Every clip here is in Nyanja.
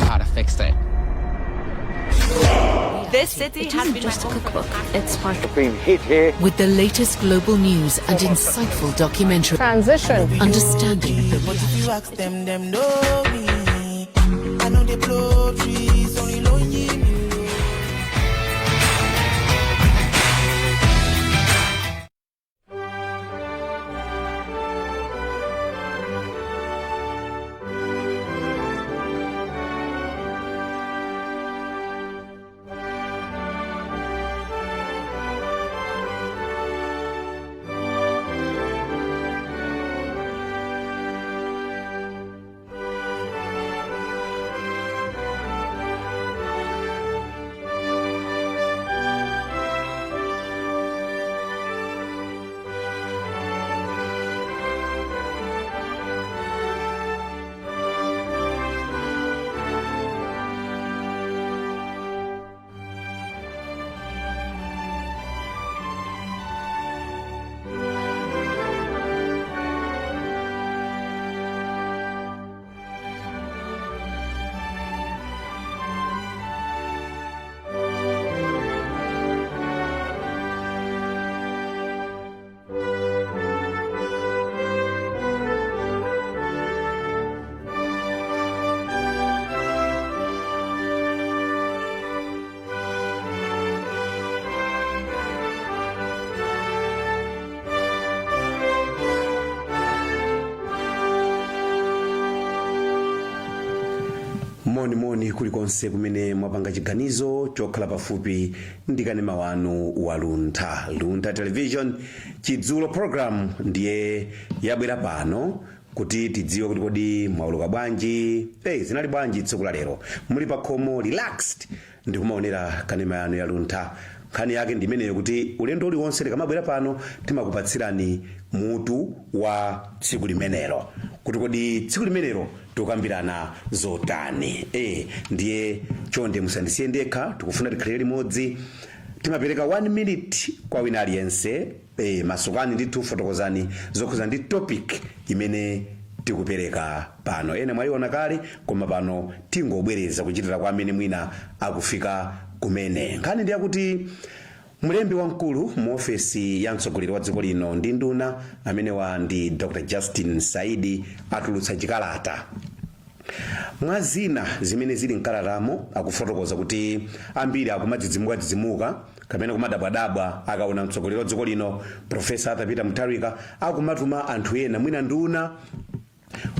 how to fix it. This city It has isn't been just a my home for the cookbook, past it's part Been hit here. with the latest global news and insightful documentary. Transition. Understanding the But if you ask them, them know me. I know they blow trees, only lonely me. Monimoni kulikonse kumene mwapanga chiganizo chokhala pafupi ndi kanema wanu wa Luntha, Luntha Television. Chidzulo Program ndiye yabwera pano kuti tidziwe kuti kodi mwauluka bwanji, hey, zinali bwanji tsiku la lero. Muli pa khomo relaxed ndikumaonera kanema yanu ya Luntha. Nkhani yake ndi imeneyo, kuti ulendo uliwonse tikamabwera pano timakupatsirani mutu wa tsiku limenelo, kuti kodi tsiku limenelo tikukambirana zotani. Ndiye chonde musandisiye ndekha, tikufuna tikhalire limodzi. Timapereka 1 minute kwa wina aliyense. Masukani ndithu, fotokozani zokhuza ndi topic imene tikupereka pano. Ena mwayiona kale, koma pano tingobwereza kuchitira kwa amene mwina akufika kumene. Nkhani ndi yakuti mlembi wamkulu mu ofesi ya mtsogoleri wa dziko lino ndi nduna, amenewa ndi Dr Justin Saidi, atulutsa chikalata. Mwa zina zimene zili mkalatamo, akufotokoza kuti ambiri akumadzidzimuka kapena kumadabwadabwa akaona mtsogoleri wa dziko lino, Profesa Arthur Peter Mutharika, akumatuma anthu ena, mwina nduna,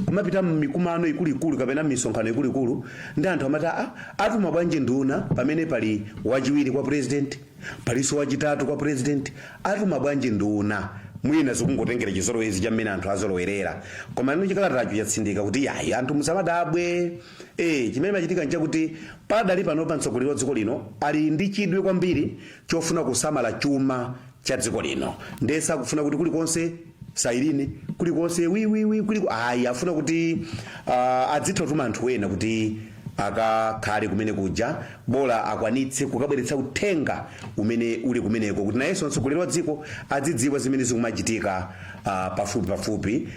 kumapita mmikumano ikuluikulu kapena misonkhano ikuluikulu, ndi anthu amati, "Ah, atuma bwanji nduna pamene pali wachiwiri kwa president, palinso wachitatu kwa president? Atuma bwanji nduna?" Mwina zikungotengera chizolowezi cha mmene anthu azolowerera, koma ino chikalatacho chatsindika kuti yayi, anthu musamadabwe. Chimene machitika nchakuti padali panopa mtsogoleri wa dziko lino ali ndi chidwi kwambiri chofuna kusamala chuma cha dziko lino, ndiye sakufuna kuti kulikonse siren, kulikonse wiwiwi kuliko, ayi. Afuna kuti adzitha kutuma anthu ena kuti akakhale kumene kuja, bola akwanitse kukabweretsa uthenga umene uli kumeneko, kuti nayenso mtsogoleri wa dziko adzidziwa zimene zikumachitika pafupi pafupi.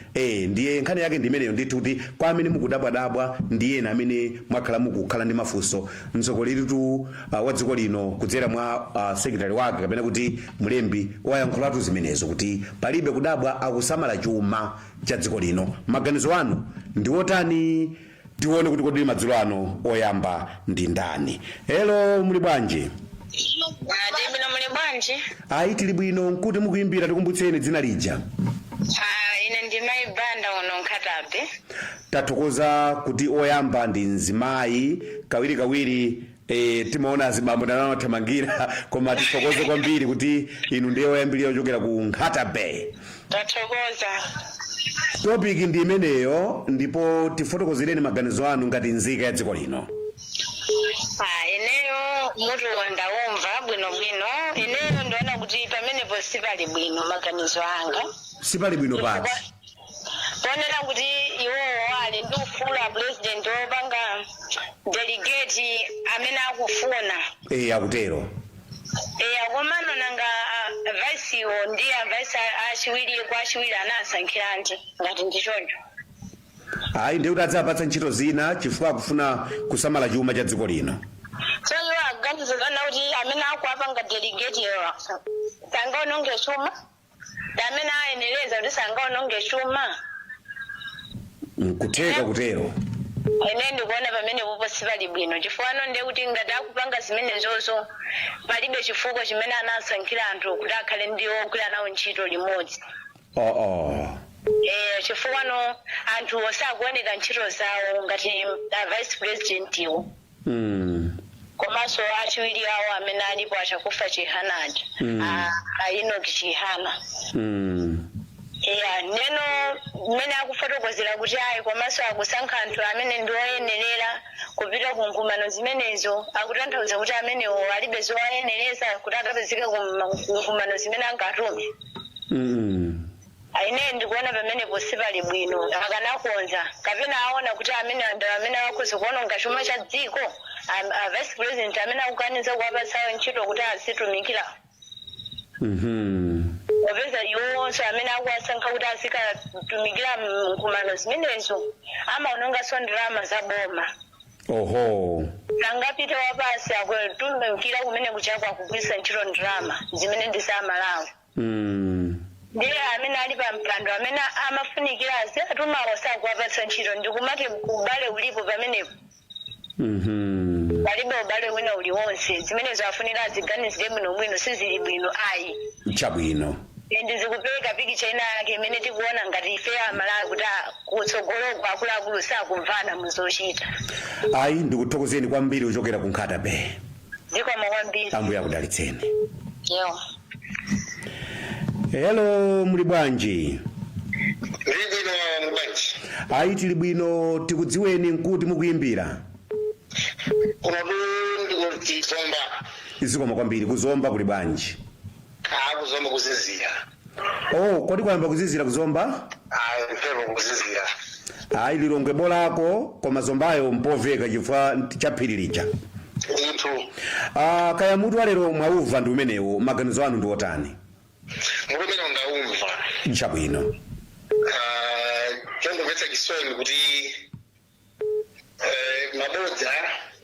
Ndiye nkhani yake ndimeneyo ndithu, kuti kwa amene mukudabwadabwa ndi ena amene mwakhala mukukhala ndi mafunso, mtsogoleritu wa dziko lino kudzera mwa secretary wake kapena kuti mlembi wayankhulatu zimenezo, kuti palibe kudabwa, akusamala chuma cha dziko lino. Maganizo anu ndi otani? Tione kuti kodi madzulo ano oyamba ndi ndani. Hello, muli bwanji? Ndibwino, muli bwanji? Ayi, tili bwino. Nkuti mukuyimbira? Tikumbutseni dzina lija. Ah, ine ndi Mayi Banda uno Nkhata Bay. Tathokoza kuti oyamba ndi mzimayi. Kawirikawiri timaona azibambo nanathamangira, koma tithokoze kwambiri kuti inu ndiye oyambirira kuchokera ku Nkhata Bay. Tathokoza. Topic ndi imeneyo, ndipo tifotokozereni maganizo anu ngati nzika ya dziko lino. Ah, ineyo mutu ndawumva bwinobwino. Ineyo ndiona kuti pamenepo sipali bwino, maganizo anga. Sipali bwino pati? Ponena kuti iwowo ali ndi ufulu a president wopanga delegate amene akufuna. Akutero. Eya, komano nanga vice wo ndi a vice achiwiri kwa achiwiri anasankhiranji ngati ndi choncho? Ayi, ndiye kuti adzapatsa ntchito zina chifukwa akufuna kusamala chuma cha dziko lino. So iwo aganiza zona kuti amene akuapanga delegate ewa sangaononge chuma, ndi amene ayenereza kuti sangaononge chuma. Nkutheka kutero. Ine ndikuona pamene popo sipali bwino, chifukwa ano ndiye kuti ngati akupanga zimenezozo, palibe chifukwa chimene anasankhira anthu kuti akhale ndi ogwira nawo ntchito limodzi. Oh. Chifukwa no anthu sakuoneka ntchito zawo ngati a vice president iwo komanso achiwiri awo amene alipo, achakufa Chihanaja, a Enoch Chihana. Ya, neno mmene akufotokozera kuti ayi, komanso akusankha anthu amene ndi oyenerera kupita ku nkhumano zimenezo, akutanthauza kuti amenewo alibe zowayenereza kuti akapezeke ku nkhumano zimene angatume. Ine ndikuona pamenepo sipali bwino. Akanakonza kapena aona kuti amene ndi amene akhoza kuononga chuma cha dziko, a vice president amene akukaniza kuwapatsawo ntchito kuti azitumikira, popeza iwonso amene akuwasankha kuti azikatumikira mnkhumano zimenezo amaononganso ndalama za boma. Sangapite wapasi akutumikira kumene kuchako akugwiritsa ntchito ndalama zimene ndi za Malawi. Ndiye amene ali pa mpando amene amafunikira azatumawo sakuwapatsa ntchito, ndikumati ubale ulipo pamenepo? Palibe ubale wina uliwonse. Zimenezo afunika aziganizire bwinobwino, sizili bwino ayi. Chabwino. Ndi zikupereka pikicha ina yake imene tikuona ngati ife Amalawi kuti kutsogoloko akuluakulu sakumvana muzochita. Ayi, ndikuthokozeni kwambiri kuchokera ku Nkhata Bay. Zikomo kwambiri. Ambuye akudalitseni. Yo. Hello, muli bwanji? Ndili bwino, bwanji? Ayi, tili bwino. Tikudziweni, nkuti mukuyimbira? Kunotu ndikuti Zomba. Zikomo kwambiri. Kuzomba kuli bwanji? Kuzomba kuzizira. Oh, kodi kwayamba kuzizira kuzomba? Ayi, mphepo, kuzizira. Ayi, Lilongwe bolako, koma Zombayo mpoveka chifukwa cha phiri lija. Ndithu. Kaya mutu wa lero mwauva ndi umenewu, maganizo anu ndi otani? Mutu umene ndaumva. Chabwino. Chongomvetsa chisoni kuti mabodza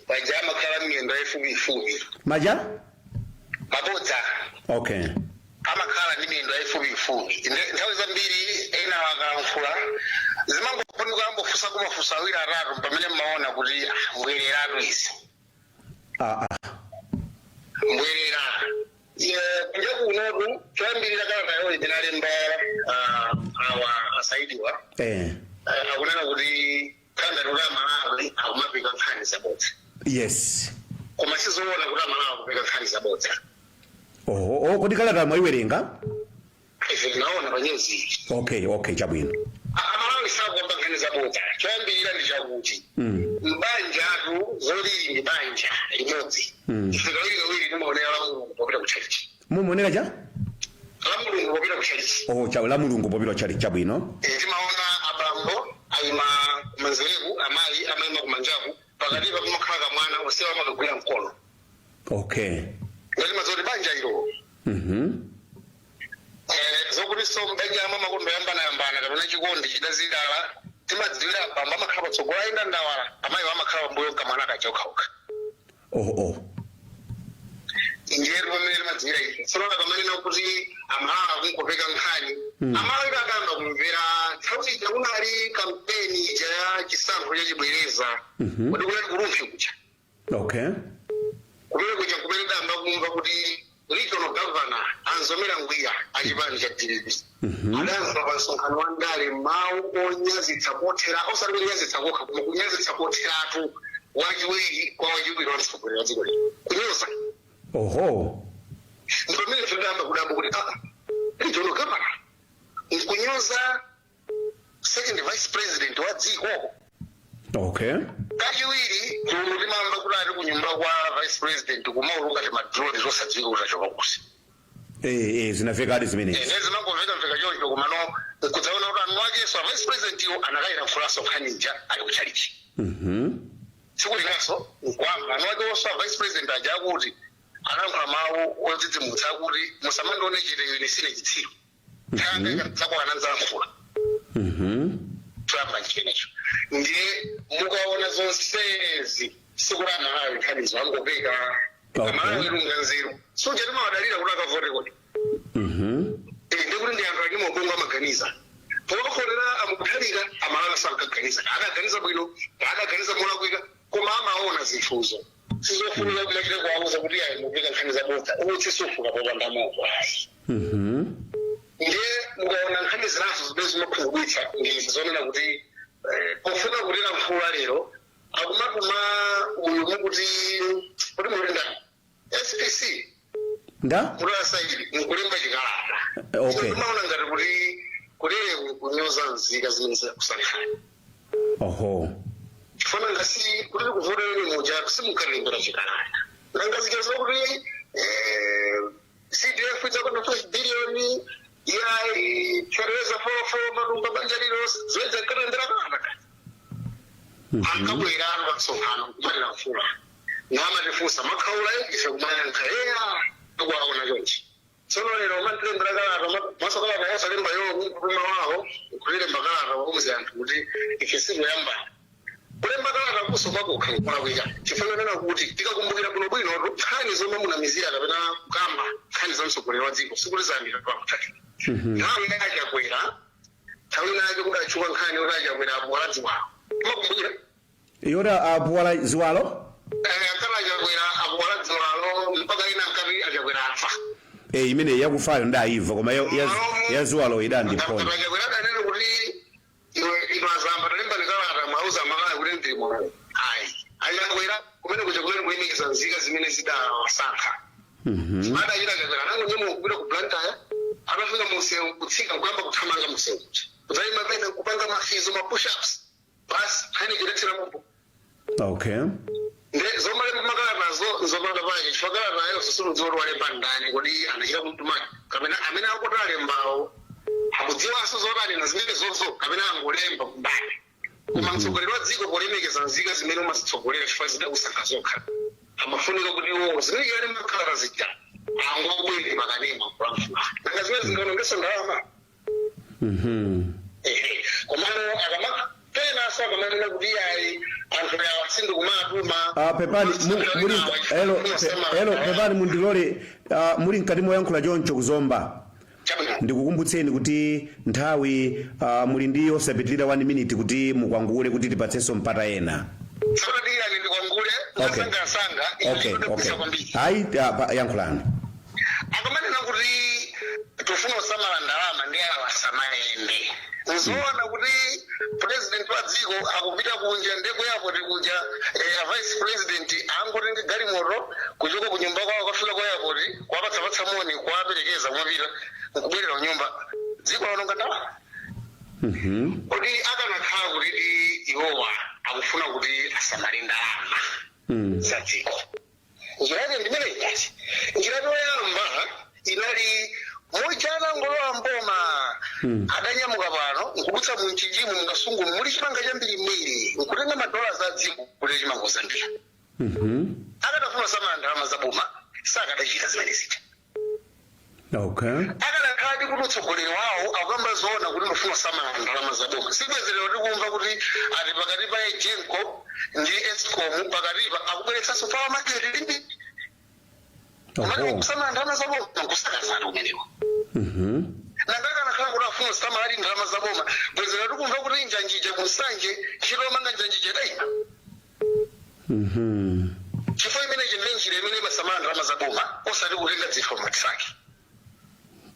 paja amakhala miyendo yayifupifupi. Maja? Mabodza amakhala ndi miyendo yayifupifupi. Nthawi zambiri ena akalankhula zimangofunika ambofunsa kumafunso awiri atatu, pamene mmaona kuti ah, mbwereratu izi. Mbwerera. Ye, kunja kunotu choyambirira kalata yawo imene alemba awa asaidiwa akunena kuti khanda kuti Amalawi akumapika nkhani zabodza. Koma sizoona kuti Amalawi akupika nkhani zabodza. Oh, kodi kalata mwayiwerenga? Ife tinaona pa nyuzi. Okay, chabwino. Amalawi sakuamba nkhani zabodza. Choyambirira ndi chakuti mbanjatu zolili ndi banja limodzi. Ife kawirikawiri timaonera la Mulungu popita kutchalichi. Mumuonera cha? La Mulungu popita kutchalichi. Oh, cha la Mulungu popita tchalichi, chabwino. Timaona abambo ayima kumanzereku, amayi amayima kumanjaku, pakatipa pamakhala kamwana, onsewa amakagwira mkono. Ngati mazoti banja ilo. Zokuti so mbanja amwe makondo yambanayambana kapena chikondi chidazidala, timadziwira abambo amakhala patsogolo ayenda ndawala, amayi amakhala pambuyo kamwana kaja okhaokha. Oh. Njeru pamene timadziwira ife. Tsono akamanena kuti Amalawi akunkopeka nkhani, Amalawi akayamba kumvera nthawi ija kunali kampeni ija ya chisankho chachibwereza, kuti kunali kuRumphi kuja. Kumene kuja kumene damba kumva kuti regional governor Anzomera Ngwira achipani cha DPP adanva pa msonkhano wa ndale mawu onyazitsa kothera, osati kunyazitsa kokha koma kunyazitsa kotheratu wachiwiri kwa wachiwiri wa mtsogoleri wa dziko lino, kunyoza. Ndi pamene tidayamba kudamba kuti aa, regional governor nkunyoza second vice president wa dziko. Kachiwiri, kuno timamva kuti ali kunyumba kwa vice president kumauluka ti madrone zosadziwika kuti achoka kuti. Eh, zinamvekadi zimenezi. Ene zimangomvekamveka choncho, komano nkudzaona kuti anu akenso a vice president iwo anakayilankhulanso nkhani ija ali kutchalichi. Tsiku linanso nkwamba anu ake onso a vice president aja akuti analankhula mawu odzidzimutsa akuti, "Musamandione chete, ine sine chitsiru, thanga zakwana nzalankhula." Choyamba chimenecho. Ndiye mukaona zonsezi, sikuti Amalawi nkhanizo angopeka. Amalawi lunga nzeru, suja timawadalira kuti akavote kodi? Ndikuti ndi anthu ali mubongo, amaganiza. Pokafonera amukuthalika, Amalawi sankaganiza, akaganiza bwino, akaganiza molakwika, koma amaona zinthuzo. Sizofunika kumachita kuwauza kuti ayi, mupeka nkhani zabodza. Utsi sufuka popanda moto, ayi. Ndiye mukaona nkhani zinazo zimene zimakhumudwitsa ndi zonena kuti pofuna kutera mfula lero akumatuma uyu mukuti kuti muli ndani, SPC. Nda? Kuti asaidi nkulemba chikalata. Timaona ngati kuti kulere kunyoza nzika zimene zikusankhani. Chifana ngasi kuti tikuvotereni muja simunkalembera chikalata, nanga zichaziwa kuti CDF idzakwana 5 billion ya fertilizer 44 matumba banja lilonse, ziwedza nkalembera kalata. Ankabwera anu pamsonkhano kumatira mfula namatifunsa makhaula, ife kumayankha eya, tikuwaona chonchi. Tsono lero umatilembera kalata, maso kalata yosalemba yo kutuma wawo nkulilemba kalata, wauze anthu kuti ife sikuyamba kulemba kalata kuso kwakukha nkulakwika. Chifanana kuti tikakumbukira bwino bwino, nkhani zomwe munamizira kapena kukamba nkhani za mtsogoleri wa dziko sikuti zayambira pamutatu. Nthawi yachakwera, nthawi inake kudatchuka nkhani yoti achakwera apuwala ziwalo, timakumbukira? Yoti apuwala ziwalo? Ankati achakwera apuwala ziwalo, mpaka ina ankati achakwera afa. Imene yakufayo ndayimva, koma ya ziwalo idandiphonya. Achakwera adanena kuti iwe ino azamba talemba kalata mwauza Amalawi kuti ndili moyo. Ayi, achakwera kumene kuja kumene kulemekeza nzika zimene zidawasankha. Adachita chakwera anangonyamuka kupita ku Blantyre, atafika munsewu kutsika nkuyamba kuthamanga munsewu kuja, kudzayima pena nkupanga mafizo, ma push-ups, basi, nkhani chiletsera mombo. Nde zomalemba makalatazo nzopanda pake, chifukwa kalatayo sisimudziwa kuti walemba ndani. Kodi anachita kumtumani, kapena amene akuti alembawo akudziwanso zotani na zimene zozo, kapena angolemba kumbali? Koma mtsogoleri wa dziko polemekeza nzika zimene umazitsogolera, chifukwa zidakusankha zokha, amafunika kuti iwo zimene chiyani makalata zija angobwere pakanema kulankhula. Nanga zimene zingaonongeso ndalama? Ehe, komano akama penaso akamanena kuti ayi, anthu awa sindikumatuma. Ah, pepani muli, hello, hello, pepani mundilole, muli mkati moyankhula choncho kuzomba. Chabwino. Ndikukumbutseni kuti nthawi muli ndi yosapitirira 1 minute kuti mukwangule, kuti tipatsenso mpata ena. Tsono ndiyani, ndikwangule. Masangasanga. Okay, ayi, yankhulani. Akamanena kuti tufuna kusamala ndalama ndi awa samayende, nzoona kuti president wa dziko akupita kunja, ndeko airport kuja, a vice president angotenga galimoto kuchoka ku nyumba kwawo kafika ku airport, kuwapatsapatsa moni, kuwaperekeza, kumapita nkubwerera ku nyumba. Dziko laononga ndalama. Kuti akanakhala kuti iwowa akufuna kuti asamale ndalama za dziko, njira yake ndimene ingati njira yoyamba inali mojana ngolowa mboma, adanyamuka pano nkudutsa mumchinjimu, mukasungu muli chimanga chambirimbiri, nkutenga madola za dziko kuti chimango zambiri. Akadafuna samala ndalama za boma, sakadachita zimene zija. Akanakhala ndi kuti utsogoleri wawo akukamba zoona kuti ndifuna kusamala ndalama za boma, sibwezerero tikumva kuti ati pakati pa Egenco ndi Escom pakatipa akubweretsanso power market limbi. Kumene kusamala ndalama za boma nkusakazana kumeneko. Nanga akanakhala kuti afuna kusamala ali ndalama za boma, bwezerero tikumva kuti njanjija kunsanje, ntchito yomanga njanjija idayima? Chifukwa imenechi ndi njira imene imasamala ndalama za boma, osati kutenga zinthu pamatraki.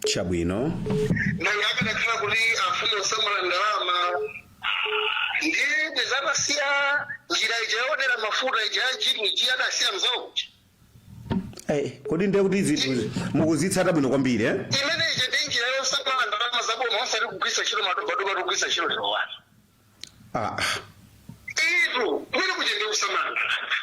Chabwino. Nanga akanakhala kuti afuna kusamala ndalama, ndiye bweza adasiya njira ija yoonera mafuta ija ya G2G, adasiya mzawo kuja? Kodi ndiye kuti zinthu mukuzitsata bwino kwambiri, eh? Imene ija ndi njira yosamala ndalama za boma, osati kugwiritsa ntchito madobadoba tikugwiritsa ntchito lero wanu. Itu kumene kuja ndi kusamala ndalama.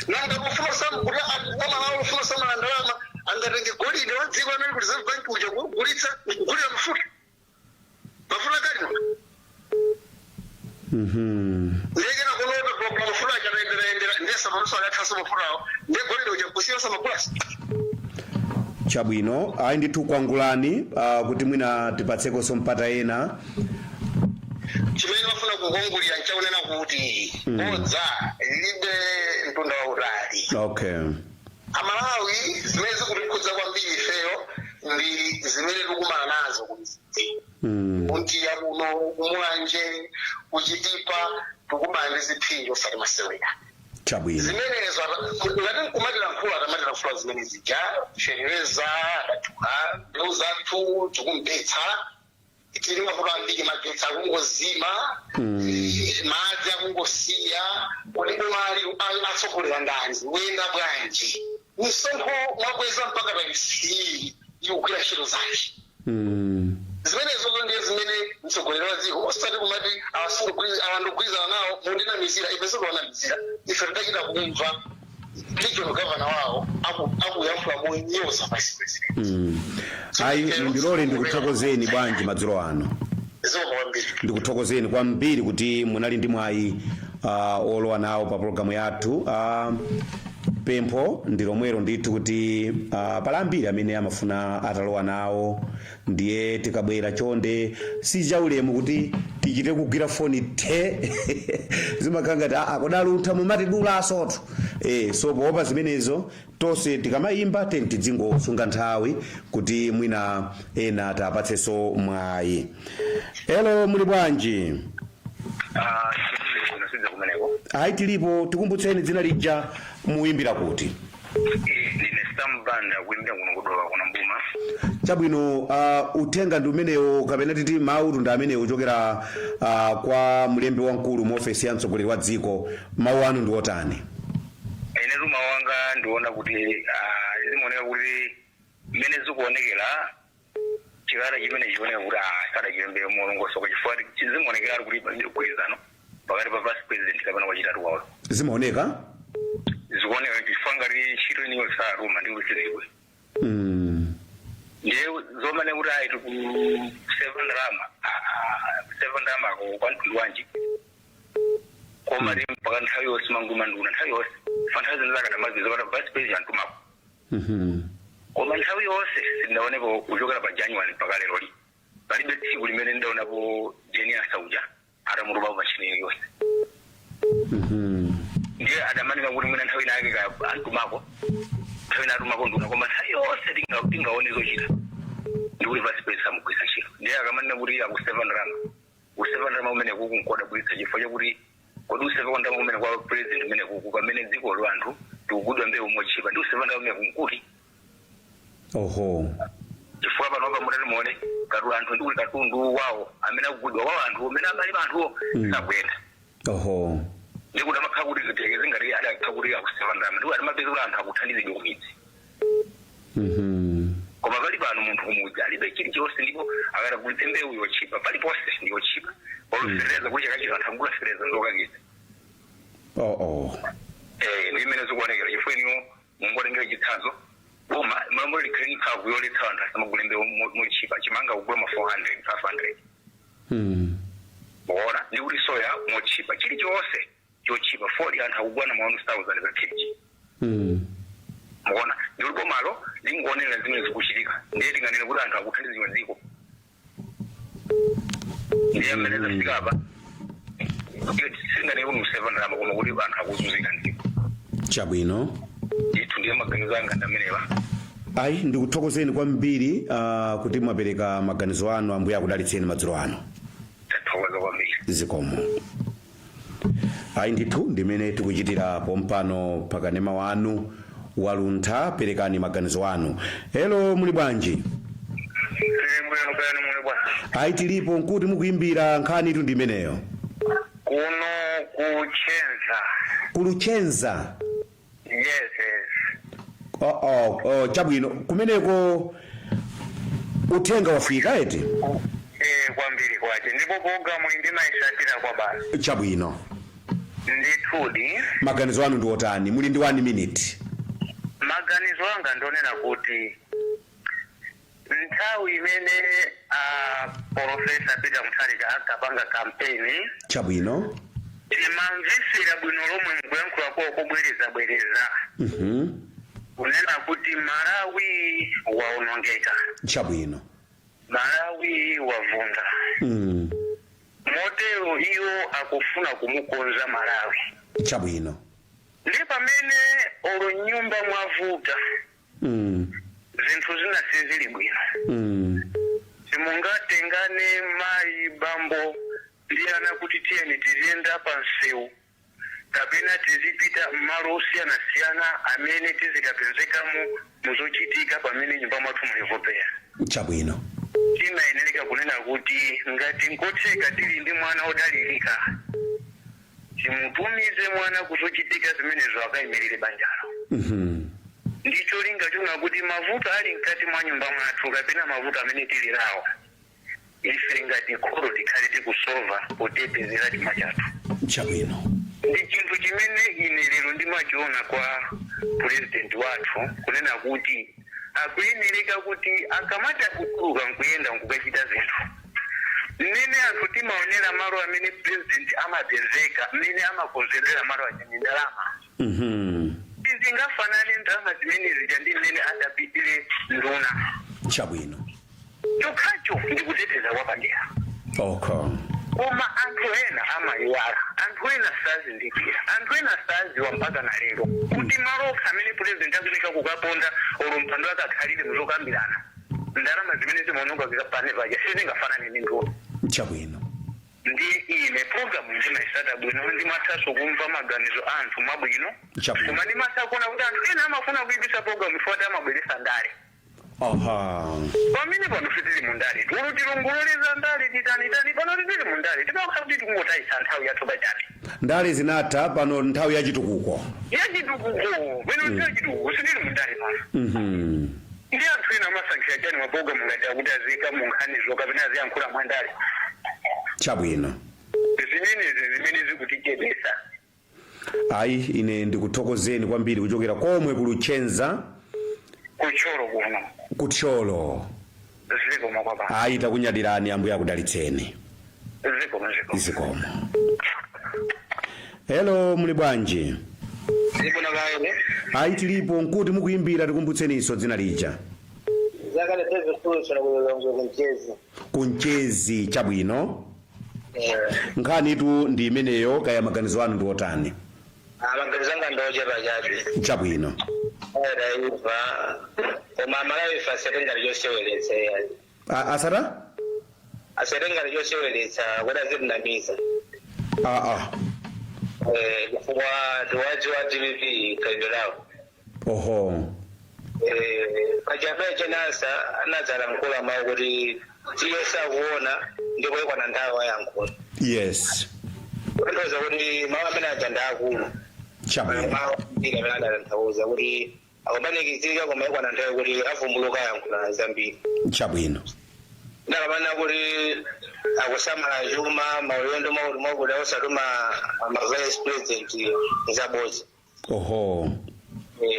Nanga kufuna kuti boma lawo lufuna kusamala ndalama, angatenge golide wa dziko amene ku Reserve Bank uja kugulitsa kugulira mafuta, mafuta galimoto? Ndekena kunota kwa mafuta akatayendera ndesa panoso akathaso mafutawo, ndiye golide uja kusiya samagulasa. Chabwino, ayi ndithu, kwangulani kuti mwina tipatsekonso mpata ena. Chimene mafuna kukongolera nchakunena kuti bodza lilibe mtunda wautali. Amalawi, zimene zikutikhudza kwambiri ifeyo ndi zimene tikumana nazo kumidzi, kuntiya kuno, kumulanje, kuchitipa, tikumana ndi ziphinjo osati masewera. Zimenezo ngati nkumatilankhula, atamatilankhula zimene zija, fetereza adathuka, mbewu zathu tikumpetsa, tili mavuto ambiri, magetsi akungozima, madzi akungosiya. Kodi boma ali atsogolera ndani? Wenda bwanji? Misonkho mwakweza mpaka pa ikugwira ntchito zake. Zimenezo ndiye zimene mtsogoleri wa dziko, osati kumati awandogwirizana nawo, mundinamizira. Ife sikuwanamizira, ife tidachita kumva regional governor wawo akuyankhula monyoza vice president. Ayi, ndilole ndikuthokozeni bwanji madzulo ano. Zikomo kwambiri. Ndikuthokozeni kwambiri kuti munali ndi mwayi olowa nawo pa pologalamu yathu. Pempho ndi lomwelo ndithu kuti pali ambiri amene amafuna atalowa nawo, ndiye tikabwera chonde, si chaulemu kuti tichite kugwira foni the zimakhala ngati aa kodaluntha mumatidulasotu. So poopa zimenezo, tonse tikamayimba teni tidzingosunga nthawi kuti mwina ena tapatsenso mwayi. Hello, muli bwanji? Kuno sidza kumeneko. Ayi, tilipo. Tikumbutseni dzina lija, muyimbira kuti? Ndine Sam Banda, kuimbira kuno kudowa kuno mbuma. Chabwino. Uthenga ndi umenewo, kapena titi mawu ndi amenewo kuchokera kwa mlembi wamkulu mu ofesi ya mtsogoleri wa dziko. Mawu anu ndi otani? Ine mawu anga ndiona kuti zimaoneka kuti mmene zikuonekera chikalata chimene chioneka kuti sadachilembe molongosoka, chifukwa zimaonekera kuti palibe mgwirizano pakati pa vice president kapena wachitatu wawo. Zimaoneka? Zikuoneka, chifukwa ngati ntchito iniyo saruma ndi kuti sizikwe. Ndiye zomane kuti ayi tikuseva ndalama, kuseva ndalama kwa mtundu wanji? Koma ti mpaka nthawi yonse manguma nduna nthawi yonse fa nthawi zino zakadamazizo pata vice president tumako. Koma nthawi yonse sindinaonepo, kuchokera pa January mpaka lero li, palibe tsiku limene ndaonapo Jane Ansah uja atamutumapo pa ntchito iliyonse. Ndiye adamanena kuti mwina nthawi inake ka antumako, nthawi ina atumako nduna, koma nthawi yonse tingaone zochita ndikuti vice president amugwiritsa ntchito. Ndiye akamanena kuti akuseva ndalama, kuseva ndalama kumene kuku nkodabwitsa, chifukwa chakuti kodi useva kwa ndalama kumene kwa president kumene kuku, pamene dziko lo anthu tikugudwa mbewu mochipa, ndi useva ndalama kumene kunkuti? Chifukwa panopa mutati muone katu anthu ndikuti katundu wawo amene akugudwa wawo, anthu amene amalima anthuwo sakuyenda. Ndikuti amakhala kuti zitekeze ngati adakhala kuti akuseva ndalama, ndikuti adamapeza kuti anthu akuthandizidwe kumidzi. Koma pali pano munthu kumudzi alibe chilichonse, ndipo akatagulitse mbewu yochipa, paliponse ndi yochipa, olufereza kuti chakachito anthu akugula fereza nzokakisa. Eh, ndi imene zikuonekera, chifukwa iniwo mungotengera chitsanzo, boma malamulo likhale ndi mphamvu yoletsa anthu asamagule mbewu mochipa. Chimanga kugula ma 400, 500. Muona, ndi kuti soya mochipa, chilichonse chochipa, 40 anthu akugula na ma 1000 pa kg. Muona, ndi kuti bomalo lingoonera zimene zikuchitika, ndiye tinganene kuti anthu akuthandizidwa dziko? Ndiye mmene zafika apa, singanene kuti museva ndalama, koma kuti anthu akuzunzika mdziko. Ndithu, ndiye maganizo anga ndamenewa. Ayi, ndikuthokozeni kwambiri kuti mwapereka maganizo anu. Ambuye akudalitseni madzulo ano. Tathokoza kwambiri. Zikomo. Ayi ndithu, ndimene tikuchitira pompano pakanema wanu waluntha. Perekani maganizo anu. Hello, muli bwanji? Tili bwino, kani muli bwa? Ayi, tilipo. Nkuti mukuyimbira? Nkhani itu ndi imeneyo. Kuno kuchenza. Kuluchenza? Yes. Oh, chabwino. Kumeneko uthenga wafika eti? Eh, kwambiri kwache, ndipo programu ndimayisatira kwa basi. Ndithudi. Maganizo anu ndi otani? Muli ndi 1 minute. Maganizo anga ndionena kuti nthawi imene a Professor Peter Mutharika ankapanga kampeni, timamvesera bwino lomwe mukuyankhula kwawo kobwerezabwereza, kunena kuti Malawi waonongeka, Malawi wavunda. Motero iwo akufuna kumukonza Malawi. Ndi pamene olo nyumba mwavuta, zinthu zina sizili bwino, simungatengane mayi, bambo ndi ana kuti tiyeni tiziyenda pa msewu kapena tizipita m'malo osiyanasiyana amene tizikapezekamo muzochitika pamene nyumba mwathu mulivopera. Timayenereka kunena kuti ngati nkotheka tili ndi mwana odalirika, timutumize mwana kuzochitika zimenezo akayimirire banjalo, ndicho linga chona kuti mavuto ali mkati mwa nyumba mwathu kapena mavuto amene tili nawo ife ngati kholo tikhale tikusova potetezera chuma chathu. Ndi chinthu chimene ine lero ndimachiona kwa president wathu, kunena kuti akuyenereka kuti akamati akutuluka nkuyenda nkukachita zinthu, mmene anthu timaonera malo amene president amapezeka, mmene amakonzedwera malo aja ndi ndalama. Izingafanane ndalama zimene zija ndi mmene adapitire nduna. Chokhacho ndikuteteza kwa padera. Koma anthu ena amayiwala, anthu ena sazindikira, anthu ena saziwa mpaka na lero kuti malo okha amene president akunika kukaponda olo mpando akakhalire muzokambirana, ndalama zimene zimaononga pane paja sizingafanane ndi nduna. Ndi ine program ndimayisata bwino, ndimathanso kumva maganizo a anthu mwabwino. Koma ndimatha kuona kuti anthu ena amafuna kuyipisa program ifo amabweresa ndale. Pamene pano sitili mundale, tulo tilongololeza ndale titanitani, pano titili mundale timakhala kuti tikungotayisa nthawi yathu pachabe. Ndale zinatha, pano nthawi yachitukuko. Yachitukuko pano, nthawi yachitukuko, sitili mundale pano. Ndi anthu ena amasankhira chani mapulogalamu ngati akuti aziyika mu nkhanizo kapena aziyankhula mwandale? Zimenezi zimene zikutichedwesa. Ayi, ine ndikuthokozeni kwambiri kuchokera komwe ku Luchenza. Kuthyolo kuno. Kuthyolo. Zikomo kwapa. Ayi, takunyadirani, Ambuye akudalitseni. Zikomo, zikomo. Zikomo. Hello, muli bwanji? Ndibona kaene. Ayi, tilipo. Nkuti mukuyimbira? Tikumbutseninso dzina lija. Zakale David Solution kulolongo kumchezi. Kumchezi, chabwino. Nkhanitu ndi imeneyo, kaya maganizo anu ndi otani? Maganizo anga ndochepa chabe. Era koma Malawi ife asetengati choseweretsa yani. Asata? Asetengati choseweretsa kuti azitinamiza. Aa. Chifukwa ndiwadziwa DPP khalidwe lawo. Pachapea chenansa anadzalankhula mawu kuti tiye sakuona ndipo ikwana nthawi wayankhula. Kutanthauza kuti mawu amene aja ndi akulu. Mawu ambiri amene adatanthauza kuti akupanikizika, koma ikwana nthawi kuti avumbuluka, ayankhula zambiri. Ndakamana kuti akusamala chuma, maulendo mwakuti mwakuti, osatuma ma vice president, zabodza.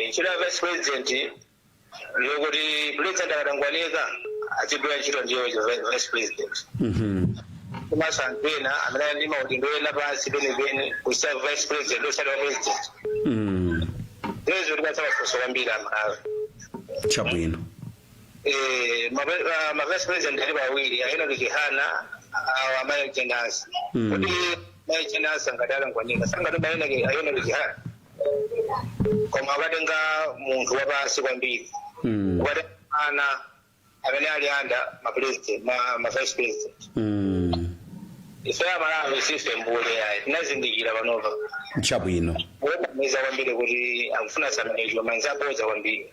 Ntchito ya vice president ndiyokuti president akatangwanika azigwira ntchito, ndiyo vice president. Komanso anthu ena amene ali ndi maudindo ena pansi penipeni kusiya vice president, osati wa president. Zimenezo tipatsa mafunso kwambiri Amalawi. Ma vice president ali pawiri, a Enoch Chihana, awa amayi Jane Ansah. Kuti mayi Jane Ansah ngati alangwanika, sangatuma a Enoch Chihana, koma akatenga munthu wapansi kwambiri, ukatenga ana amene ali under ma president, ma vice president. Ife Amalawi sife mbule ayi, tinazindikira panopa. Kuonamiza kwambiri kuti akufuna samenecho manzaboza kwambiri.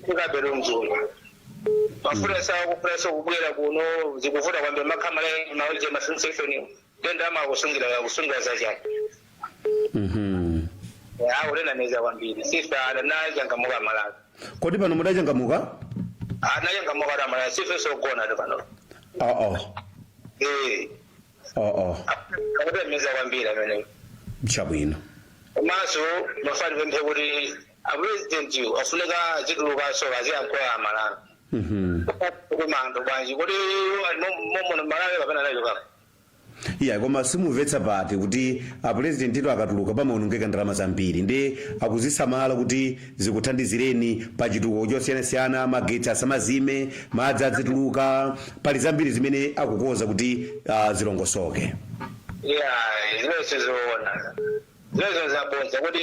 Tikabero mzulu mafuta sakufunaso kubwera kuno, zikuvuta kwambiri, makhamala mauje ma filling station, ndenda amakusungira kusungira zachani. Akutinamiza kwambiri, sife anachangamuka Amalawi. Kodi pano mudachangamuka? Anachangamuka Amalawi, sife sogona tu pano. Akutinamiza kwambiri ameneyo. Komanso mafani pemphe kuti apresident afunika azitulukaso aziyankhula Amalawi. Kumando bwanji kuti momono Malawi kapena nacho kapa. Iya, koma simumvetsa pati kuti apurezidentito akatuluka pamaonongeka ndalama zambiri, ndi akuzisamala kuti zikuthandizireni pa chitukuko chosiyanasiyana, magetsi asamazime, madzi adzituluka, pali zambiri zimene akukonza kuti zilongosoke. Ya, zimene sizoona, zimenezo zabodza, kuti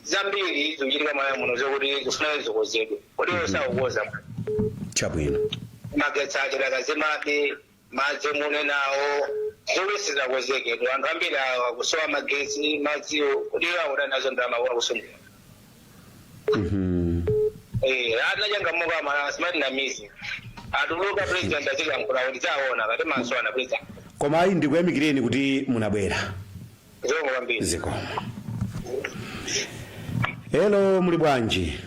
zambiri zikuchitika mwana muno zokuti zifuna zikonzedwe, kuti sakukonza. Chabwino. Magetsi acho dakazimabe, madzi mune nawo, zomwe sizakonzekedwa. Anthu ambiri akusowa magetsi, madziwo, kuti iwo nazo ndalama akusungira. Anachangamuka mala simati namizi atuluka president aziyankhula kuti zaona kati maso ana president. Koma ayi, ndikuyamikireni kuti munabwera. Zikomo kwambiri. Zikomo. Hello, muli bwanji?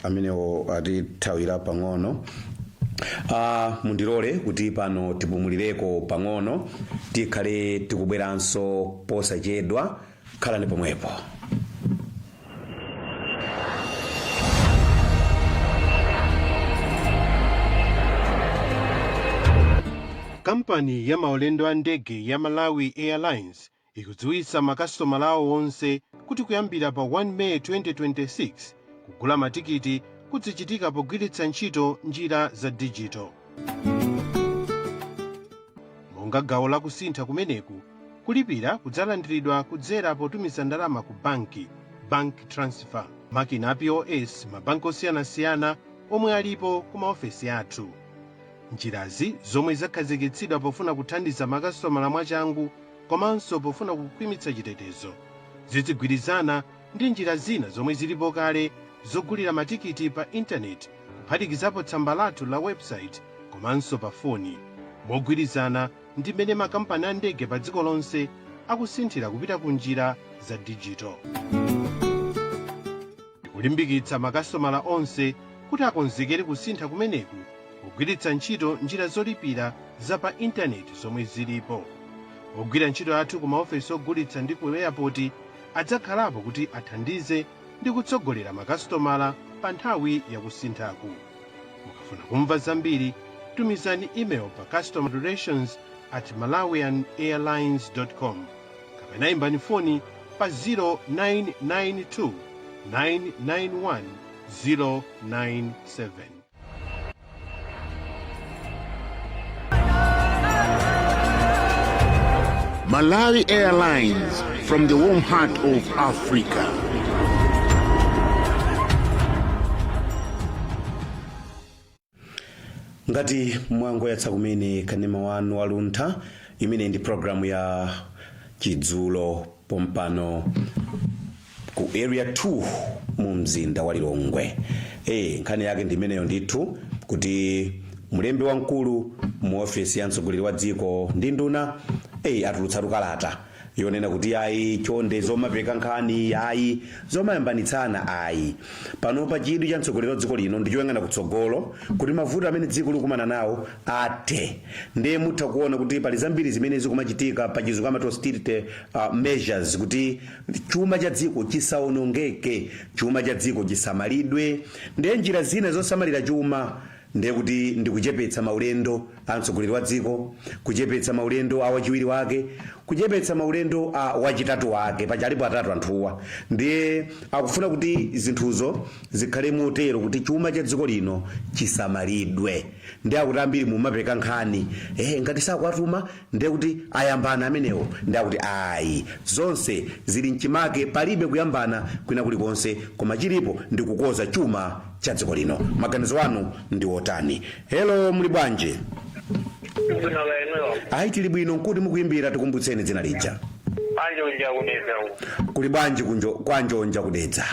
Amenewo atithawira pang'ono. Mundilole kuti pano tipumulireko pang'ono, tikhale tikubweranso posachedwa. Khalani pomwepo. Kampani ya maulendo a ndege ya Malawi Airlines ikudziwitsa makasitomala awo onse kuti kuyambira pa 1 May 2026, kugula matikiti kuzichitika pogwiritsa ntchito njira za digital. Monga gawo lakusintha kumeneku, kulipira kudzalandiridwa kudzera potumiza ndalama ku banki, bank transfer, makina a POS, mabanki osiyanasiyana omwe alipo ku maofesi athu. Njirazi, zomwe zakhazikitsidwa pofuna kuthandiza makasitomala mwachangu komanso pofuna kukhwimitsa chitetezo, zizigwirizana ndi njira zina zomwe zilipo kale zogulira matikiti pa intaneti, kuphatikizapo tsamba lathu la website komanso pa foni, mogwirizana ndi mmene makampani a ndege pa dziko lonse akusinthira kupita ku njira za digital. Tikulimbikitsa makasitomala onse kuti akonzekere kusintha kumeneku pogwiritsa ntchito njira zolipira za pa intaneti zomwe zilipo. Ogwira ntchito athu ku maofesi ogulitsa ndi ku airport adzakhalapo kuti athandize ndi kutsogolera makasitomala pa nthawi yakusinthaku. Mukafuna kumva zambiri, tumizani email pa customerrelations@malawianairlines.com kapena imbani foni pa 0992 991 097. Malawi Airlines, from the warm heart of Africa. Ngati mwangoyatsa kumene kanema wanu waluntha, imene ndi programu ya Chidzulo pompano ku Area 2 mu mzinda wa Lilongwe. Nkhani yake ndi imeneyo ndithu, kuti mlembi wamkulu mu ofesi ya mtsogoleri wa dziko ndi nduna atulutsa kalata yonena kuti ayi, chonde, zomapeka nkhani ayi, zomayambanitsana ayi. Panopa chidwi cha mtsogoleri wa dziko lino ndi choyang'ana kutsogolo kuti mavuto amene dziko likumana nawo athe. Ndiye mutha kuona kuti pali zambiri zimene zikumachitika, pa Chizungu amati austerity measures, kuti chuma cha dziko chisaonongeke, chuma cha dziko chisamalidwe. Ndiye njira zina zosamalira chuma ndiye kuti ndikuchepetsa maulendo a mtsogoleri wa dziko, kuchepetsa maulendo a wachiwiri wake, kuchepetsa maulendo a wachitatu wake, paja alipo atatu anthuwa. Ndiye akufuna kuti zinthuzo zikhale motero kuti chuma cha dziko lino chisamalidwe. Ndiye akuti ambiri mumapeka nkhani, ngati sakuwatuma ndiye kuti ayambana amenewo. Ndiye akuti ayi, zonse zili mchimake, palibe kuyambana kwina kulikonse, koma chilipo ndi kukoza chuma cha dziko lino. Maganizo anu ndi otani? Hello, muli bwanji? Bwino kaenuyo? Ayi, tili bwino. Nkuti mukuyimbira? Tikumbutseni dzina lija. Anjonja, kuDedza uku. Kuli bwanji kwa Njonja kuDedza?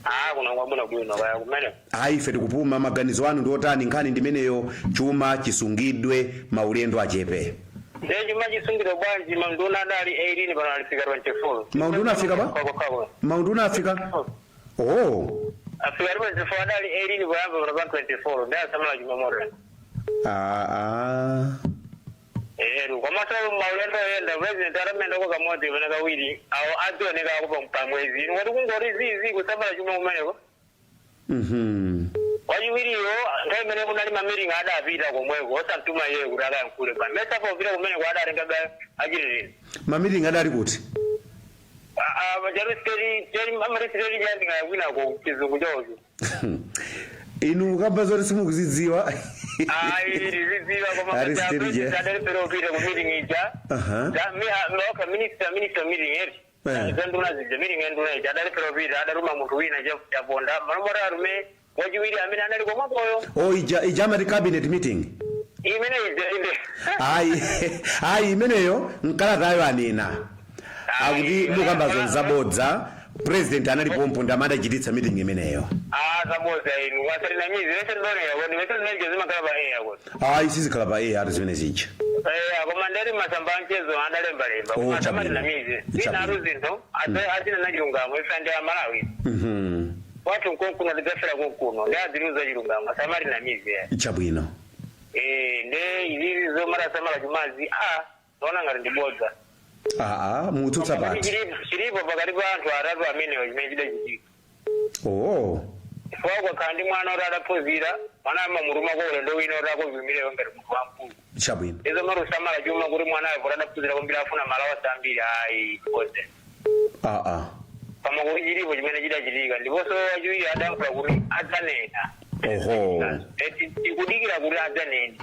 Ah, kuno kwabwino bwino, kaya kumene. Ayi, ife tikupuma. Maganizo anu ndi otani? Nkhani ndimeneyo, chuma chisungidwe, maulendo achepe. Ndiye chuma chisungidwe bwanji? Maunduna adali 18, pano alifika 24. Maunduna afika pa? Kwako. Maunduna afika? Oh. Afika 24, adali 18 poyamba, pano pa 24. Ndiye asamala chuma moto. Ah, ah. Komanso maulendo oyenda, president atamendako kamodzi kapena kawiri awo adzioneka ako pa mwezi. Inu ngati kungoti zizi, kusamala chuma kumeneko? Achiwiriyo, nthawi imene kunali ma meeting adapita komweko, osamtuma iye kuti akayankhule. Pamene popita kumeneko adatenga achitirizi. Ma meeting adali kuti? Amati jandingayakwinako chizungu chawocho. Inu mukamba zoti simukuzidziwa. Ayi, tizidziwa, koma Ari state je. adalipera upita ku meeting ija. Okay, minister meeting eri. Zanduna zija, meeting yanduna ija adalipera upita, adatuma munthu wina Chaponda, malomoti atume wachiwiri amene anali komwekoyo. O, ija amati cabinet meeting. Imene ija inde. Ayi, imeneyo mkalatayo anena akuti mukambazo nzabodza, president analipompo ndamati achititsa meeting imeneyo. Ah, zabodza inu, wasatinamizi vese ndonera kodi vese zimenezo zimakhala pa air kodi? Ayi, sizikhala pa air zimene zija. Eh, koma nderi masamba anchezo adalembalemba. Oh, Koma chabwino. samatinamizi zinatu zinthu asina na chilungamo, ife ndi Amalawi. Wathu nkonkuno, tidzafera konkuno, ndi aziluza chilungamo, samatinamizi. Chabwino. Eh, nde izizi zomara samala chumazi, a naona ngati ndibodza. Aa, mutsutsa Pakati pati? chilipo pakati pa anthu atatu amenewo chimene chidachitika. Chifukwa kwakhala ndi mwana oti adaphunzira, mwana amamutuma kwa ulendo wina oti akoviumireyo ngati munthu wamkulu. Izo mari usamala chuma kuti mwanayo poti adaphunzira kwambiri afuna malawa ambiri, ayi, bodza. Aa. Koma kuti chilipo chimene chidachitika, ndiponso wachiwiri adayankhula kuti adzanena. Tikudikira kuti adzanene.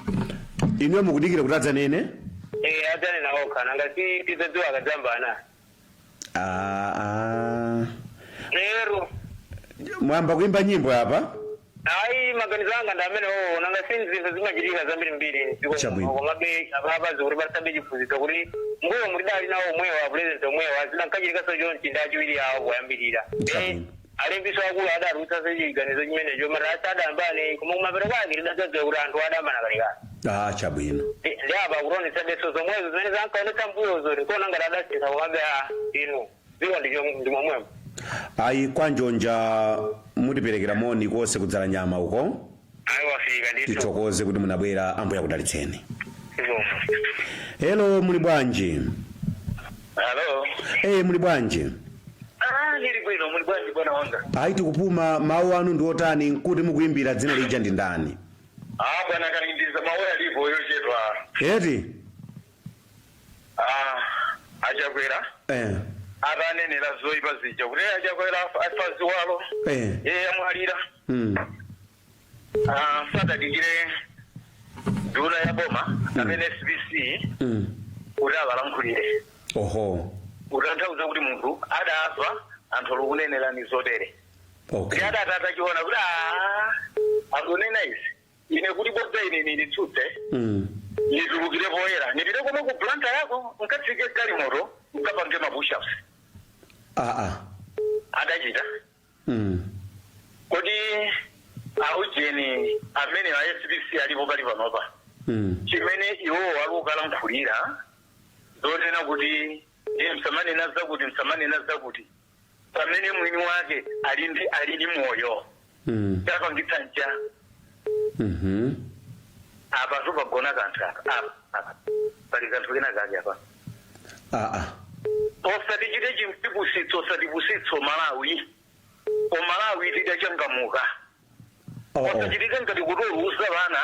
Inuyo mukudikira kuti adzanene? Eh, adzanena okha, nanga si tidzadziwa akadzambana. Aa. Lero. Mwamba kuimba nyimbo apa. Ayi, maganizo anga ndi amene owo, nanga si zinthu zimachitika zambiri mbiri mdziko muno, komabe apapazi kuti palisabe chiphunzitso kuti mbuyo mulidali nawo omwewa, president omwewa, zidankachitikaso chonchi ndi achiwiri awo poyambirira. Alembiso akulu adatulutsaso chiganizo chimenecho mati asadambane, koma kumapeto kwake tidadzadziwa kuti anthu adambana kalekale. Ah, chabwino. Ndi apa akutionetsabenso zomwezo zimene zankaonetsa mbuyozo, tikuona ngati adasintha, komabe a inu dziko ndi momwemo. Ayi, kwanjonja mutiperekera moni konse kudzala nyama uko. Ayi, wafika ndithu. Tithokoze kuti munabwera, Ambuye akudalitseni. Zikomo. Hello, muli bwanji? Hello. Eh, muli bwanji? Ah, ndili bwino, muli bwanji bwana wanga? Ayi, tikupuma. Mawu anu ndi otani, nkuti mukuimbira, dzina lija ndi ndani? Ah, bwana Kalindiza, mawu alipo yochedwa. Eti. Ah, Achakwera. Atanenera zoyipa zija kuti Achakwera afa ziwalo. Iye amwalira. Ah, sadadikire nduna ya boma amene SPC kuti awalankhulire. Kutanthauza kuti munthu adafa anthu alokunenerani zotere. Ndi adati atachiona kuti "Ah, akunena izi, ine kuti bodza ine nilitsutse, nitulukire poyera, nipite komwe ku Blantyre yako, nkatsike galimoto, nkapange ma push-ups." Adachita. Kodi aujeni amene a SPC alipo pali panopa, chimene iwowo ali kukalankhulira zonena kuti iye msamanena zakuti, msamanena zakuti, pamene mwini wake ali ndi moyo, chapangitsa ncha? Apa tupagona kanthu apa, apa pali kanthu kena kake apa. Osatichite chimtipusitso, osatipusitso Malawi, o Malawi tidachangamuka. Osachitika ngati kutoluza vana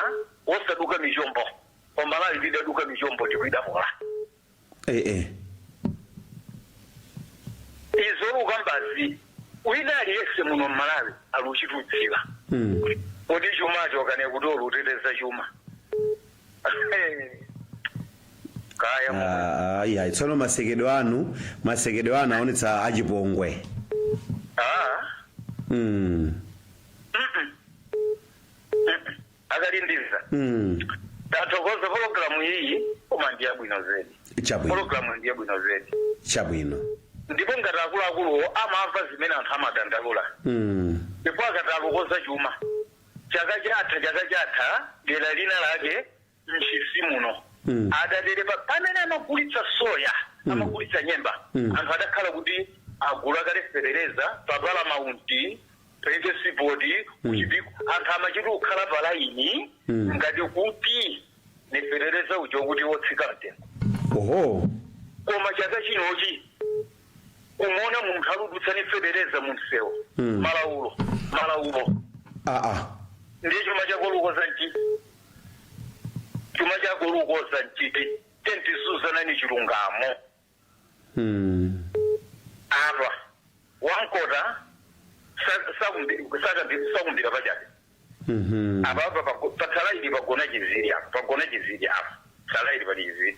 osaduka michombo, o Malawi tidaduka michombo tikuidapola. Izoluka mbazi wina aliyense muno mMalawi aluchitudziwa. Kodi chumacho kane kuti oluteteza chuma kaya? Ah, ayi, tsono masekedwe anu aonetsa achipongwe. Ah. Akalindiza. Tathokoza, pologalamu iyi koma ndi yabwino zedi. Pologalamu ndi yabwino zedi. Ndipo ngati akuluakuluwo amamva zimene anthu amadandaula, ndipo akati alukoza chuma chaka chatha dera lina lake mchisi muno, adatere pamene amagulitsa soya, amagulitsa nyemba, anthu adakhala kuti agula kale fetereza pa Paramount Export kuchipiko, anthu amachita kukhala pa laini ngati kuti ni fetereza ujo kuti wotsika mtengo. Koma chaka chinochi kumuona munthu aludutsa ni fetereza mu msewu, malaulo, malaulo. Ndiye chuma chako lukoza nchiti, chuma chako lukoza nchiti tentizuzanani chilungamo. Apa wankota sakumbira pachabe. Apa apa pathala ili pagona chiziri, apa pagona chiziri, apa thala ili pali chiziri.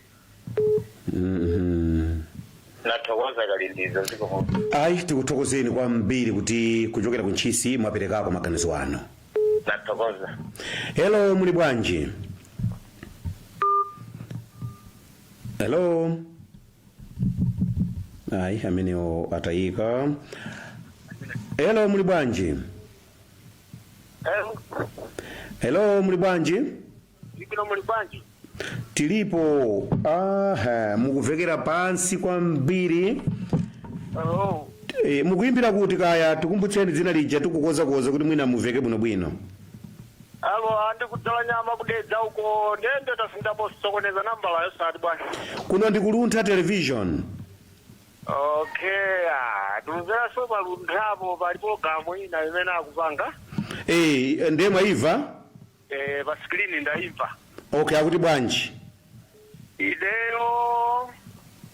Nathokoza kalindiza, zikomo. Ayi, tikuthokozeni kwambiri kuti kuchokera ku Ntchisi mwaperekako maganizo anu. Nathokoza. Hello, muli bwanji? Hello. Ayi, amenewo atayika. Hello, muli bwanji? Hello, muli bwanji? Ibino, muli bwanji? Tilipo. Aha, mukuvekera pansi kwambiri. Oh. E, mukuyimbira kuti kaya? Tikumbutseni dzina lija, tikukozakoza kuti mwina muveke bwinobwino. Alo, andikudzala nyama kudedza uko, ndende tasindapo sokoneza nambala yosati bwanji. Kuno ndikuluntha Television. Okay, ah, ndimveranso palunthapo pali pologalamu ina imene akupanga. E, ndiye mwayimva? Eh, pa screen ndayimva. Okay, akuti bwanji? Ineyo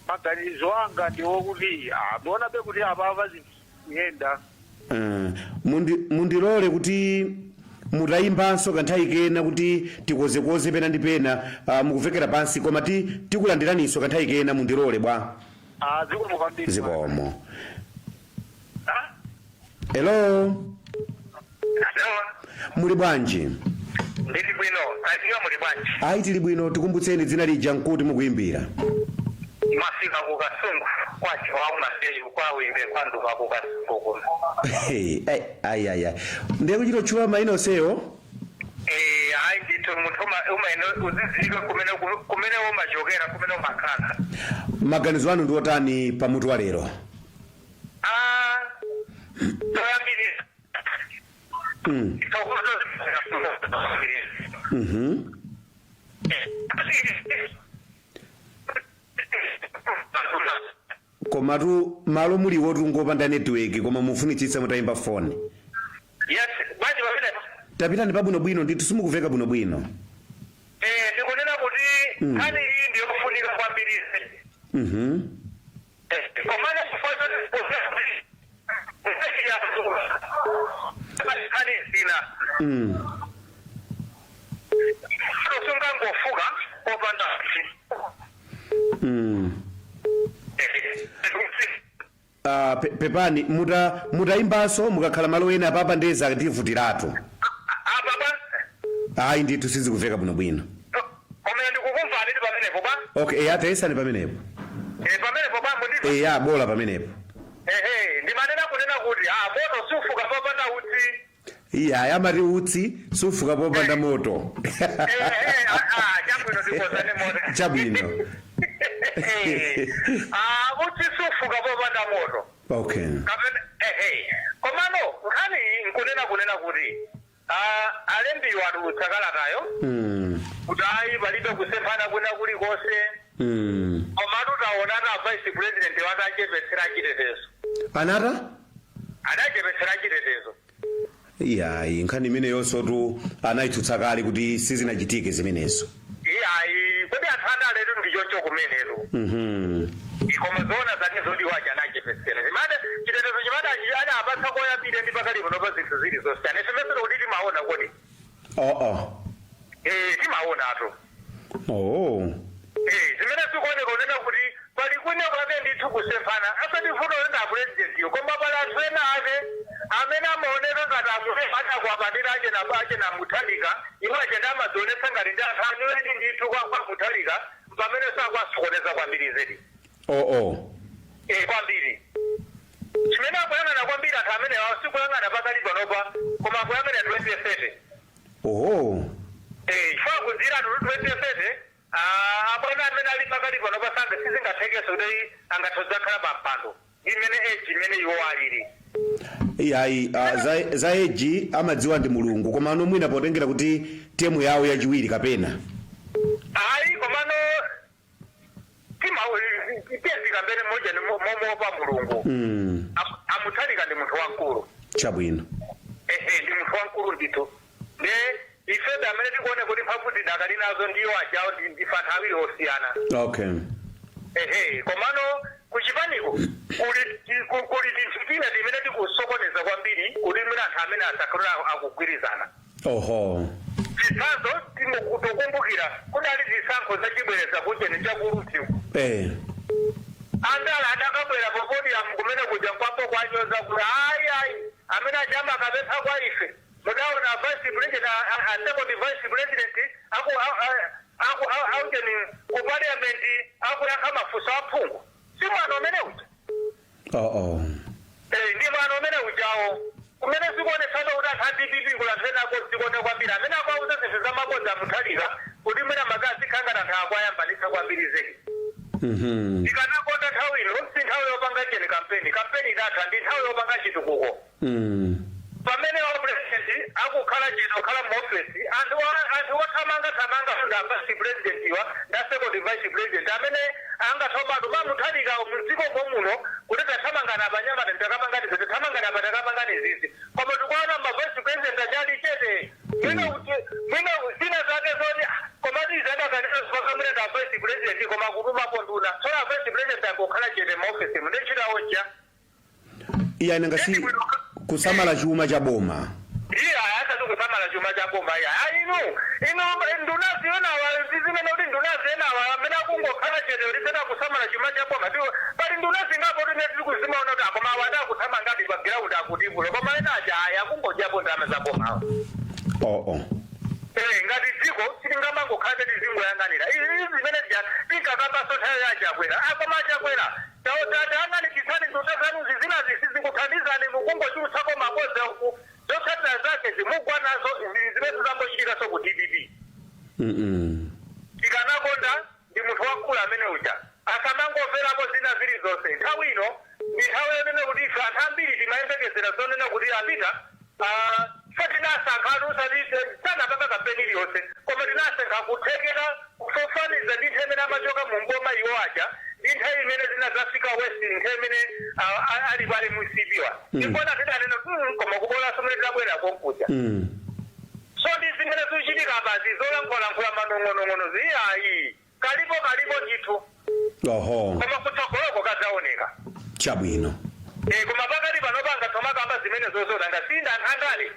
maganizo anga ndiwokuti, ah, ndionabe kuti apapa zinthu zikuyenda. Mundilole kuti mutayimbanso kanthawi kena kuti tikozekoze pena ndi pena. Mukuvekera pansi, koma tikulandiraninso kanthawi kena, mundilole bwa. Ah, zikomo kwambiri. Zikomo. Hello, muli bwanji? Ndili bwino, aziwa muli bwanji? Ayi, tili bwino. Tikumbutseni dzina lija nkuti mukuyimbira. Mwafika kukasungu kwacho wakumaseyu kwawimbe kwanduka kukasungu kuno. Ayi ayi, ndiye kuchita tchula mayina onsewo. Eh, hayi ndithu, munthu umaene uzidziwe kumene umachokera, kumene umakhala. Maganizo anu ndi otani pamutu wa lero? Ah, toyambirira tokozo. Komatu malo muliwo tungopanda network, koma mufunitsitsa mutayimba foni. Yes, bwanji pamenepo? Tapitani pabwinobwino ndithu, simukuveka bwinobwino. Eh, ndikunena kuti nkhani iyi ndiyofunika kwambiri. Komana chifukwa choti nkhani zina sungangofuka popanda. Ah, pepani, mutayimbanso mukakhala malo ena apapa ndeza tivutiratu. Apapa? Ayi ndithu, sizikuveka bwinobwino. Koma ndikukumvani ndi pamenepo ba. Okay, eya, tayesani pamenepo. Eh, pamenepo bambo ndi. Eya, bola pamenepo. Ehe, ndimanena kunena kuti ah, moto sufuka popanda utsi. Iya, amati utsi sufuka popanda moto. Ehe, ah, chabwino, ndikozane moto. Chabwino. Ah, utsi sufuka popanda moto. Kapena ehe, komano nkhani iyi nkunena kunena kuti, ah, alembiwa atulutsa kalatayo kuti ayi, palibe kusemphana kwina kulikonse. Komatu taonana vice president watachepetsera chitetezo. Anata? Adachepetsera chitetezo. Iyayi, nkhani imeneyonso tu anayitsutsa kale kuti sizinachitike zimenezo. Iyayi, kodi anthu andaletu ndi choncho kumenetu. Koma zoona zake zodi wacha anachepetsera chimene chitetezo chimene adapatsa koyambira ndi pakali pano pa zinthu zili zosiyana. Ife mesero kuti timaona kodi? Oh oh. Eh, timaonatu. Oh. Eh, zimene zikuoneka kunena kuti pali kwina kwake ndithu kusemphana, asati vuto lenda president, koma pali anthu ena ake amene amaoneka ngati amune adakuapandira ache na ache na Muthalika, iwo ache ndi amadzionetsa ngati ndi anthu anueni ndithu kwa Muthalika, pamene sakwasokoneza kwambiri zedi. Oh oh. Eh, kwambiri chimene akuyang'ana kwambiri anthu amene sikuyang'ana pakali panopa, koma akuyang'ana 2030. Oho. Eh, chifukwa kudzira anthu 2030, ah, abwana amene ali pakali panopa sanga sizingathekenso kuti angathodzakhala pa mpando imene age imene iwo alili. Iyayi, ah, za age amadziwa ndi Mulungu, koma ano mwina potengera kuti term yawo yachiwiri kapena. Ayi, komano tiyezika mbere mmoja ni momuopa Mulungu. Amuthalika ndi munthu wamkulu. Chabwino. Ehe, ndi munthu wamkulu ndithu. Nde ifebe amene tikuone kuti mphamvu tidakali nazo ndiyo ajawo ndife anthu awiri osiyana. Ehe, komano kuchipaniko kuli tinthu tina timene tikusokoneza kwambiri kuti mwina anthu amene asakhalira akugwirizana. Chitsanzo, tikukumbukira kudali zisankho zachibwereza kucheni chakulutsiku. Andala adakabwera pa podium kumene kuja kwambo kwanyoza kuti ayi, ayi, amene achama akapempha kwa ife. Mudaona vice president, a second vice president aku aku aujeni ku parliament akuyankha mafunso aphungu. Si mwano umene uja? Oh. Eh, ndi mwano umene ujawo kumene zikuonetsabe kuti anthu a DPP kula anthu ena akodzikona kwambiri amene akuauza zinthu zamabodza Mutharika kuti mwina magazi khangati anthu akwayambanitsa kwambiri zedi. Tikanakonda nthawi ino si nthawi yopanga cheni kampeni. Kampeni idatha, ndi nthawi yopanga chitukuko. Pamene wa president akukhala chito kukhala mu office, anthu othamanga thamanga nda vice president iwa nda second vice president amene angathomatu ma Mutharika mdziko muno kuti tathamangana apanyamata, takapangani zizi, tathamangana apa, takapangani zizi, koma tikuona ma vice president achali chete. Mwina kuti mwina zina zake zoti, ah, komati izadakanira zipakamwina nda vice president, koma kutumapo nduna. Tsono a vice president angokhala chete mu office mu, ndechitawo cha Iya, nanga si kusamala chuma cha boma? Iya, asati kusamala chuma cha boma. Iya, inu nduna ziyonawa zimene kuti nduna zenawa amene akungokhala chete kuti sena kusamala chuma cha boma. Ndiwo pali nduna zingapo timene tiri kuzimaona kuti akoma awa adakuthamangadi pa ground akutivulo, koma ena aja aya akungodyapo ndalama za bomawa. Oh. Eh, ngati dziko sitingamangokhala tizingoyang'anira izi zimene zija tinkakambaso nthawi ya Chakwera. Akoma Chakwera, tayang'anitsitsani nduna zanuzi, zinazi sizikuthandizani, mukungochulutsako mabodza uku, zotsatira zake zimugwa nazo zimene zizambochitikaso ku DPP. Tikanakonda ndi munthu wamkulu amene uja asamangomverapo zina zilizonse. Nthawi ino ndi nthawi yonena kuti ife anthu ambiri timayembekezera zonena kuti apita fe tinasankha atu usati sanapanga kampeni iliyonse, koma tinasankha kuthekera kufafaniza ndi nthawi imene amachoka mu mboma iwo aja ndi nthawi imene zinadzafika west, nthawi imene ali pali MCP-wa. Ndikuona tidanena, koma kubolanso mene tidabwera konkuja." So ndi zimene zikuchitika apazi, zolankhulalankhula manong'onong'ono ziyayi, kalipo kalipo ndithu. Koma kutsogoloko kadzaoneka. Chabwino. Eh, koma pakati pano panga tomakamba zimene zozona ngasinda anthu andale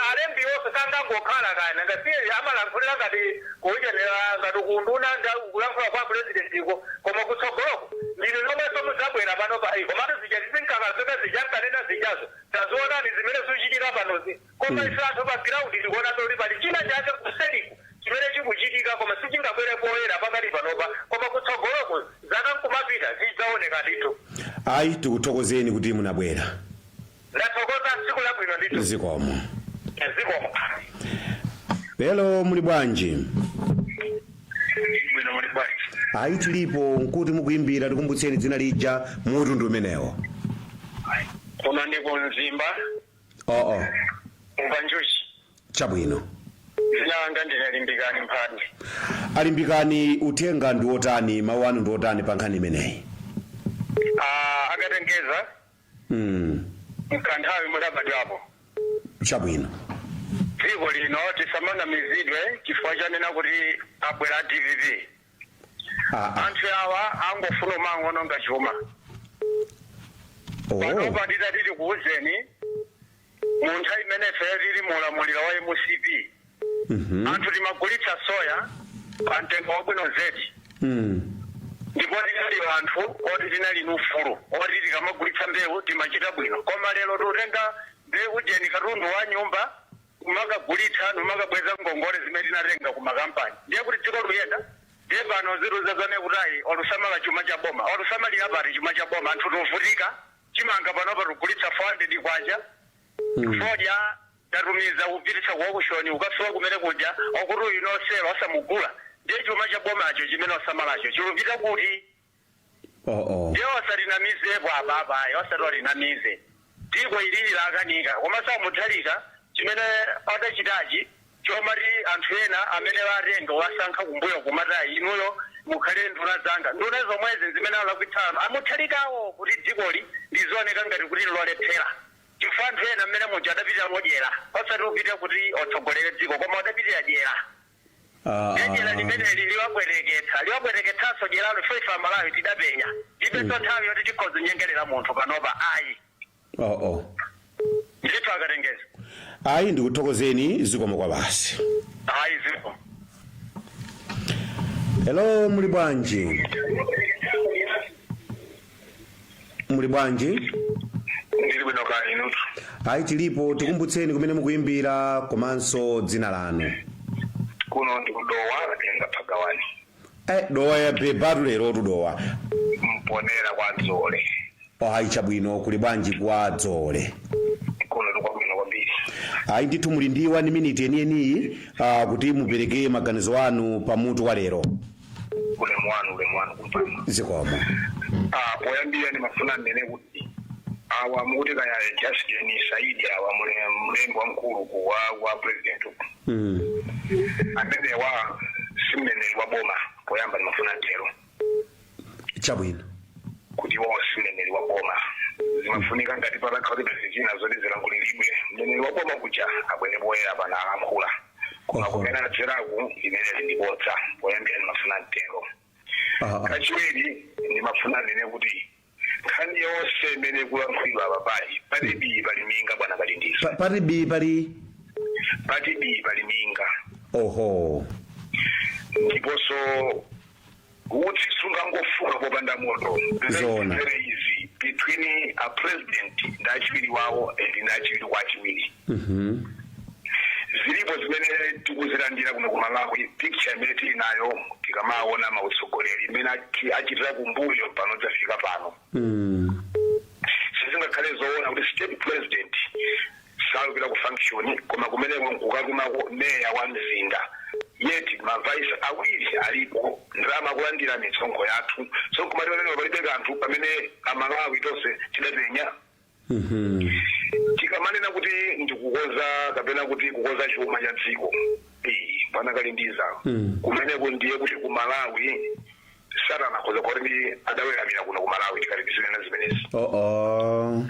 alembi onse sangangokhala kaya ngasiye amalankhulira ngati kuchenera ngati kunduna kulankhula kwa president iko, koma kutsogoloko ndinu nomwenso mudzabwera pano pa komatu zija zizinkakazeka zija nkanena zijazo, tazionani zimene zikuchitika panozi. Koma ife anthu pa ground tikuona kuti pali china chake kuseliku chimene chikuchitika, koma sichingabwere poyera pakati panopa, koma kutsogoloko zaka nkumapita zidzaoneka ndithu. Ayi, tikuthokozeni kuti munabwera. Ndathokoza, tsiku labwino ndithu. Zikomo. Zikomo. Hello, muli bwanji? Bwino, muli bwanji? Ayi, tilipo. Nkuti mukuyimbira? Tikumbutseni dzina lija, mutu ndi umenewo. Kuno ndi ku Mzimba. Oo. Mvanjuchi. Chabwino. Dzina langa ndinalimbikani Mphande. Alimbikani, uthenga ndi wotani, mawu anu ndi wotani pa nkhani imeneyi? Ah, akatengeza mkanthawi mudabadwapo. Chabwino. Dziko lino tisamanamizidwe chifukwa chanena kuti abwera DPP. Anthu awa angofuna umang'ononga chuma. Panopa nditati tikuwuzeni, mu nthawi imene ife tili muulamuliro wa MCP, anthu timagulitsa soya pa mtengo wabwino zedi. Ndipo tinali anthu oti tinali ni ufulu oti tikamagulitsa mbewu timachita bwino, koma lero tikutenga mbewu jeni katundu wa nyumba kumakagulitsa numakabweza ngongole zimene tinatenga ku makampani. Ndiye kuti dziko luyenda? Ndiye pano ziruza zone kuti ayi, olusamala chuma cha boma, olusamalira pati chuma cha boma? Anthu tuvutika. Chimanga panopa tikugulitsa 400 kwacha. Fodya tatumiza kupititsa ku auction, ukafika kumene kuja okuti uyu noselo osamugula. Ndiye chuma cha bomacho chimene osamalacho chilupita kuti? Oh. Ndiye osatinamizepo apapa, ayi, osati watinamize. Dziko ilili lakanika, koma samuthalika chimene adachitachi chomati anthu ena amene atenga wasankha kumbuyo kumatayi, inuyo mukhale nduna zanga, nduna zomwezi zimene alakwitsano amuthalikawo kuti dzikoli lizioneka ngati kuti lolephera, chifukwa Anthu ena mmene muja adapitira modyera, osati kupita kuti otsogolere dziko, koma adapitira dyera. Dyera limeneli liwabwereketsa, liwabwereketsanso dyeralo. Ife Amalawi tidapenya, tipenso nthawi yoti tikhoza kunyengerera munthu panopa, ayi. Oh oh. Ndithu, akatengeza. Ayi, ndikuthokozeni, zikomo kwa basi. Ayi, ziko. Hello, muli bwanji? Muli bwanji? Ndili bwino, ka inutu? Ayi, tilipo. Tikumbutseni kumene mukuyimbira komanso dzina lanu. Kuno ndikudowa, ndingaphagawani. Eh, Dowa ya bebatu lero tudowa. Mponera kwa Dzole. Ayi, chabwino. Kuli bwanji kwa Dzole? Kuno tikwabwino kwambiri. Ayi ndithu, muli ndi 1 minute yeniyeniyi kuti mupereke maganizo anu pamutu wa lero. Ulemu wanu, ulemu wanu kumpano. Zikomo. Poyambira ndimafuna nnene kuti awa mukuti kaya Justin Saidi, awa mlembi wamkulu ku wa president uku, amenewa si mneneri wa boma. Poyamba ndimafuna tero. Chabwino. Kuti iwo si mneneri wa boma. Zimafunika ngati patakhala kuti pezi zina zoti zilankhulidwe, mneneri wa boma kuja abwere poyera pana alankhula, koma kumene adzeraku imene lindibodza. Poyambira ndimafuna mtero. Kachiwiri, ndimafuna nene kuti nkhani yonse imene ikulankhulidwa apa pali pali bii pali minga, bwana Kalindiza. Pali bii pali? Pali bii pali minga. Oho. Ndiponso utsi sungangofuka popanda moto. Zona. Very easy between a president ndi achiwiri wawo and ndi achiwiri kwa achiwiri. Zilipo zimene tikuzilandira kuno ku Malawi. Picture imene tili nayo tikamaona mautsogoleri imene achitira kumbuyo pano dzafika pano, sizingakhale zoona kuti state president salupita ku function, koma kumeneko nkukatumako meya wa mzinda, yet ma vice awiri alipo, ndalama kulandira misonkho yathu. So kumati pamene palibe kanthu, pamene Amalawi tonse tidapenya. Tikamanena kuti ndikukoza kapena kuti kukoza chuma cha dziko, bwana Kalindiza, kumeneko ndiye kuti ku Malawi Satana akhoza kuti ndi adaweramira kuno ku Malawi tikati tizinena zimenezi. Oh oh.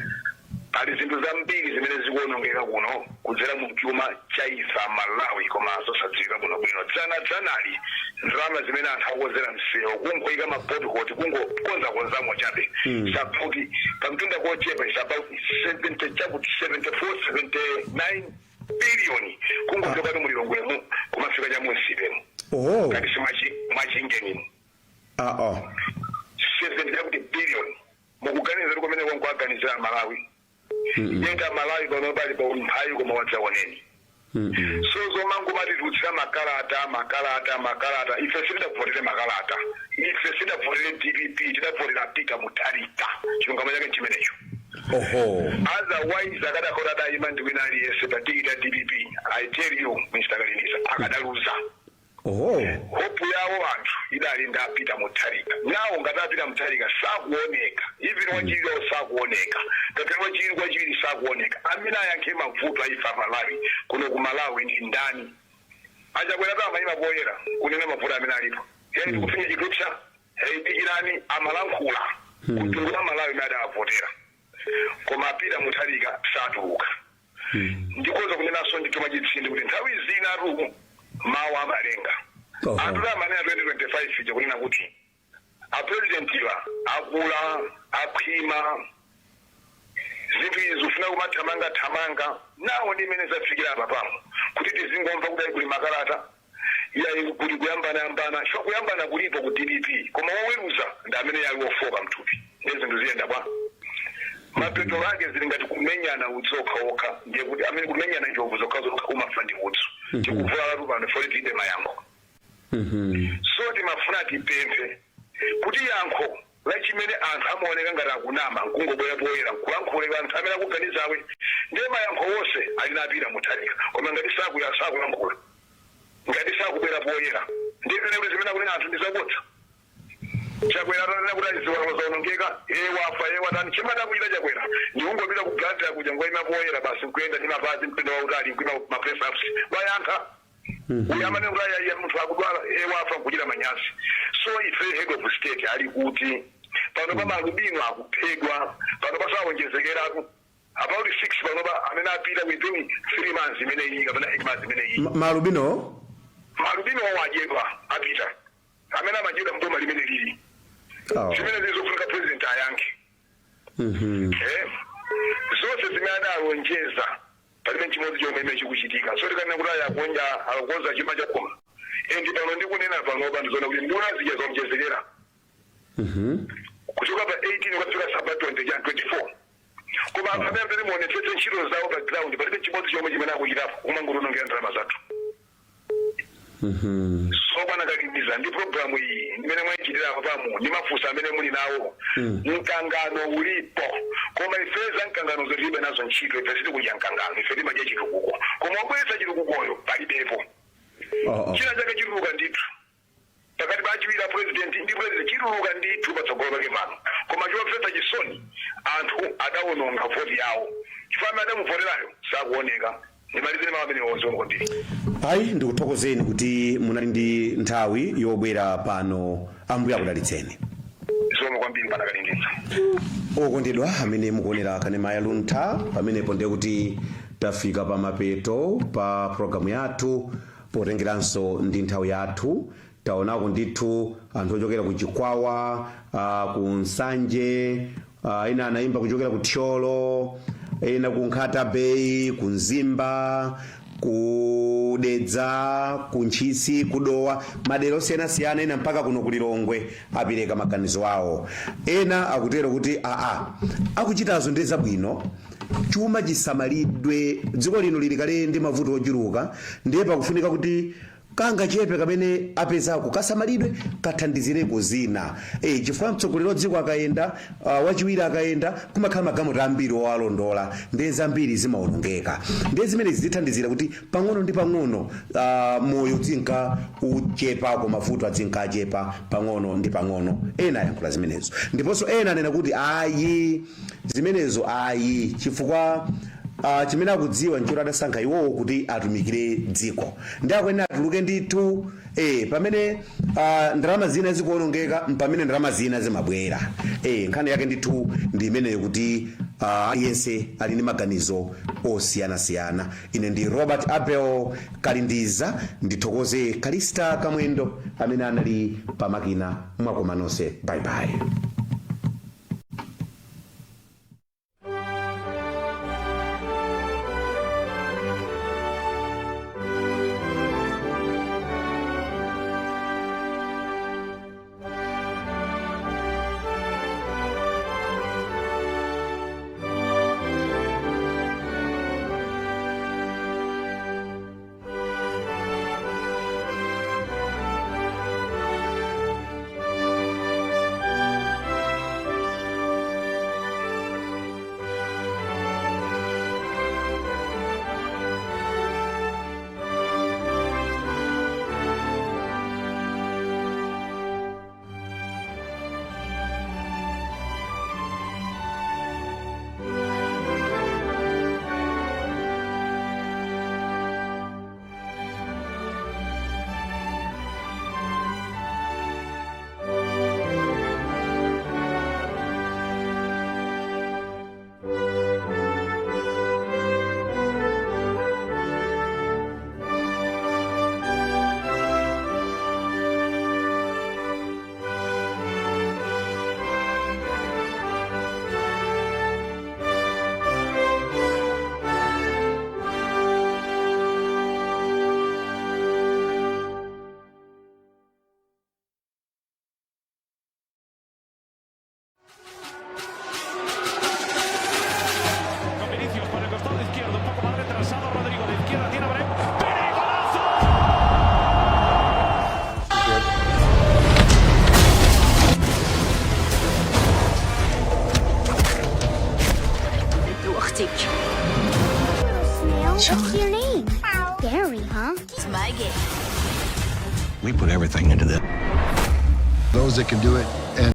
Pali zinthu zambiri zimene zikuonongeka kuno kudzera mu chuma cha ife Malawi, koma zosadziwika bwinobwino. Dzana dzanali ndalama zimene anthu akukozera msewu, kungoyika ma pothole, kungokonzakonzamo chabe, it's about pamtunda kochepa, is about 70 chakuti 74 79 billion, kungochokatu mulilongwemo kumafika cha munsipemo. Oho. Ngati si mwachingenimo. Ah oh. 70 chakuti billion, mukuganiza kuti kumene konkuaganizira Malawi? Yenda Malawi pano pali pa umphawi koma wadzaoneni. So zomangomati makalata, makalata, makalata, ife sitidavotere makalata, ife sitidavotere DPP, tidavotera Peter Mutharika. Chilungamo chake chimenecho. Oho. Otherwise akadakhala adayima ndi wina aliyense pa tikiti ya DPP, I tell you, Mr Kalinisa, akadaluza. Oho. Hope yawo anthu idali ndi a Peter Mutharika. Nawo ngati a Peter Mutharika sakuoneka, even wachiwiri wawo sakuoneka, ngakhale wachiwiri kwachiwiri sakuoneka, amene ayankhe mavuto aife Amalawi kuno ku Malawi ndi ndani? Achakwera ta amayima poyera kunena mavuto amene alipo. Yani tikufinya chitupsa, dikirani, amalankhula kutundu wa Malawi imene adawavotera, koma Peter Mutharika satuluka. Ndikhoza kunenanso ndituma chitsindi kuti nthawi zina tu mawu amalenga. Anthu amanena 2025 ija kunena kuti apresidentiwa akula, akhwima, zinthu izi zifuna kumathamanga thamanga nawo. Ndi imene zafikira apa pamo kuti tizingomva kuti ayi, kuli makalata, yayi, kuli kuyambanayambana. Chifukwa kuyambana kulipo ku DPP, koma woweruza ndi amene yali wofoka mthupi, ndi zinthu ziyenda bwa mapeto ake zili ngati kumenyana udzu okhaokha. Ndiye kuti amene kumenyana njovu zokhazokha, umafa ndi udzu. Tikuvulala pano foli, tilibe mayankho. So timafuna tipemphe kuti yankho la chimene anthu amaoneka ngati akunama nkungobwera poyera nkulankhulira anthu amene akuganizawe, ndiye mayankho wonse ali napita Mutharika. Koma ngati sakuya, sakulankhula, ngati sakubwera poyera, ndiye kuti zimene akunena anthu ndi zabodza. Chakwera atanena kuti aziwalo zaonongeka, e wafa, e watani, chimene akuchita Chakwera ndikungopita ku Blantyre kuja, ngoyima poyera basi, nkuyenda ndi mapazi mpendo wautali, nkuima ma press ups, wayankha. Uyu amene kuti ayaiya munthu akudwala, e wafa, nkuchita manyazi. So ife head of state ali kuti pano pa malubino akuphedwa pano pasawonjezekeratu. About 6 panopa amene apita within 3 months imene iyi kapena 8 months imene iyi. Maalubino? Maalubino adyedwa, apita, amene amadyedwa mboma limene lili. Zimene zizofunika president ayankhe. Zonse zimene adalonjeza, palibe chimodzi chomwe imene chikuchitika. So tikanena kuti ayakonja, akukonza chuma cha boma, and pano ndikunena panopa, ndizoona kuti nduna zija zomchezekera kuchoka pa 18 ukafika saba 20 cha 24, koma anthu amene amene muonetsetse ntchito zawo pa ground, palibe chimodzi chomwe chimene akuchitapo, kumangotonongera ndalama zathu. So bwana Kalindiza, ndi programu iyi imene mwayichitira apa pamo ndi mafunso amene muli nawo, mkangano ulipo, koma ife za mkangano zotilibe nazo ntchito. Ife sitikudya mkangano, ife timadya chitukuko, koma wabweretsa chitukukoyo palibepo. China chake chituluka ndithu pakati pa achiwiri a president ndi president, chituluka ndithu patsogolo pake pano. Koma chomvetsa chisoni, anthu adawononga voti yawo chifukwa amene adamuvoterayo sakuoneka. Ndimalizire mawu amenewo, zikomo kwambiri. Ayi, ndikuthokozeni kuti munali ndi nthawi yobwera pano. Ambuye akudalitseni. Zikomo kwambiri, bwana Kalindiza. Okondedwa amene mukuonera kanema ya Luntha, pamenepo ndiye kuti tafika pa mapeto pa programu yathu, potengeranso ndi nthawi yathu. Taonako ndithu anthu ochokera ku Chikwawa, ku Nsanje, ena anayimba kuchokera ku Thyolo, ena ku Nkhata Bay, ku Mzimba, ku Dedza, ku Ntchisi, ku Dowa, madera osiyanasiyana, ena mpaka kuno ku Lilongwe, apereka maganizo awo. Ena akutero kuti aa, akuchitazo ndi zabwino, chuma chisamalidwe, dziko lino lili kale ndi mavuto ochuluka, ndiye pakufunika kuti kangachepe kamene apezako kasamalidwe, kathandizireko zina, chifukwa mtsogoleri wa dziko akayenda, wachiwiri akayenda, kumakhala magalimoto ambiri owalondola, ndiye zambiri zimawonongeka. Ndiye zimenezi zithandizira kuti pang'ono ndi pang'ono moyo udzinka uchepako, mavuto adzinka achepa pang'ono ndi pang'ono. Ena ayankhula zimenezo, ndiponso ena anena kuti ayi, zimenezo ayi, chifukwa chimene akudziwa nchoti adasankha iwowo kuti atumikire dziko, ndi akuyenera atuluke ndithu. Pamene ndalama zina zikuonongeka, mpamene ndalama zina zimabwera. Nkhani yake ndithu ndi imeneyo, kuti aliyense ali ndi maganizo osiyanasiyana. Ine ndi Robert Abel Kalindiza. Ndithokoze Kalista Kamwendo amene anali pamakina. Mwakoma nonse, bye bye. Con Vinicius por el costado izquierdo, un poco más retrasado Rodrigo, de izquierda tiene a Brahim. ¡Pere, golazo! What's your name? Gary, huh? It's my game. We put everything into this. Those that can do it,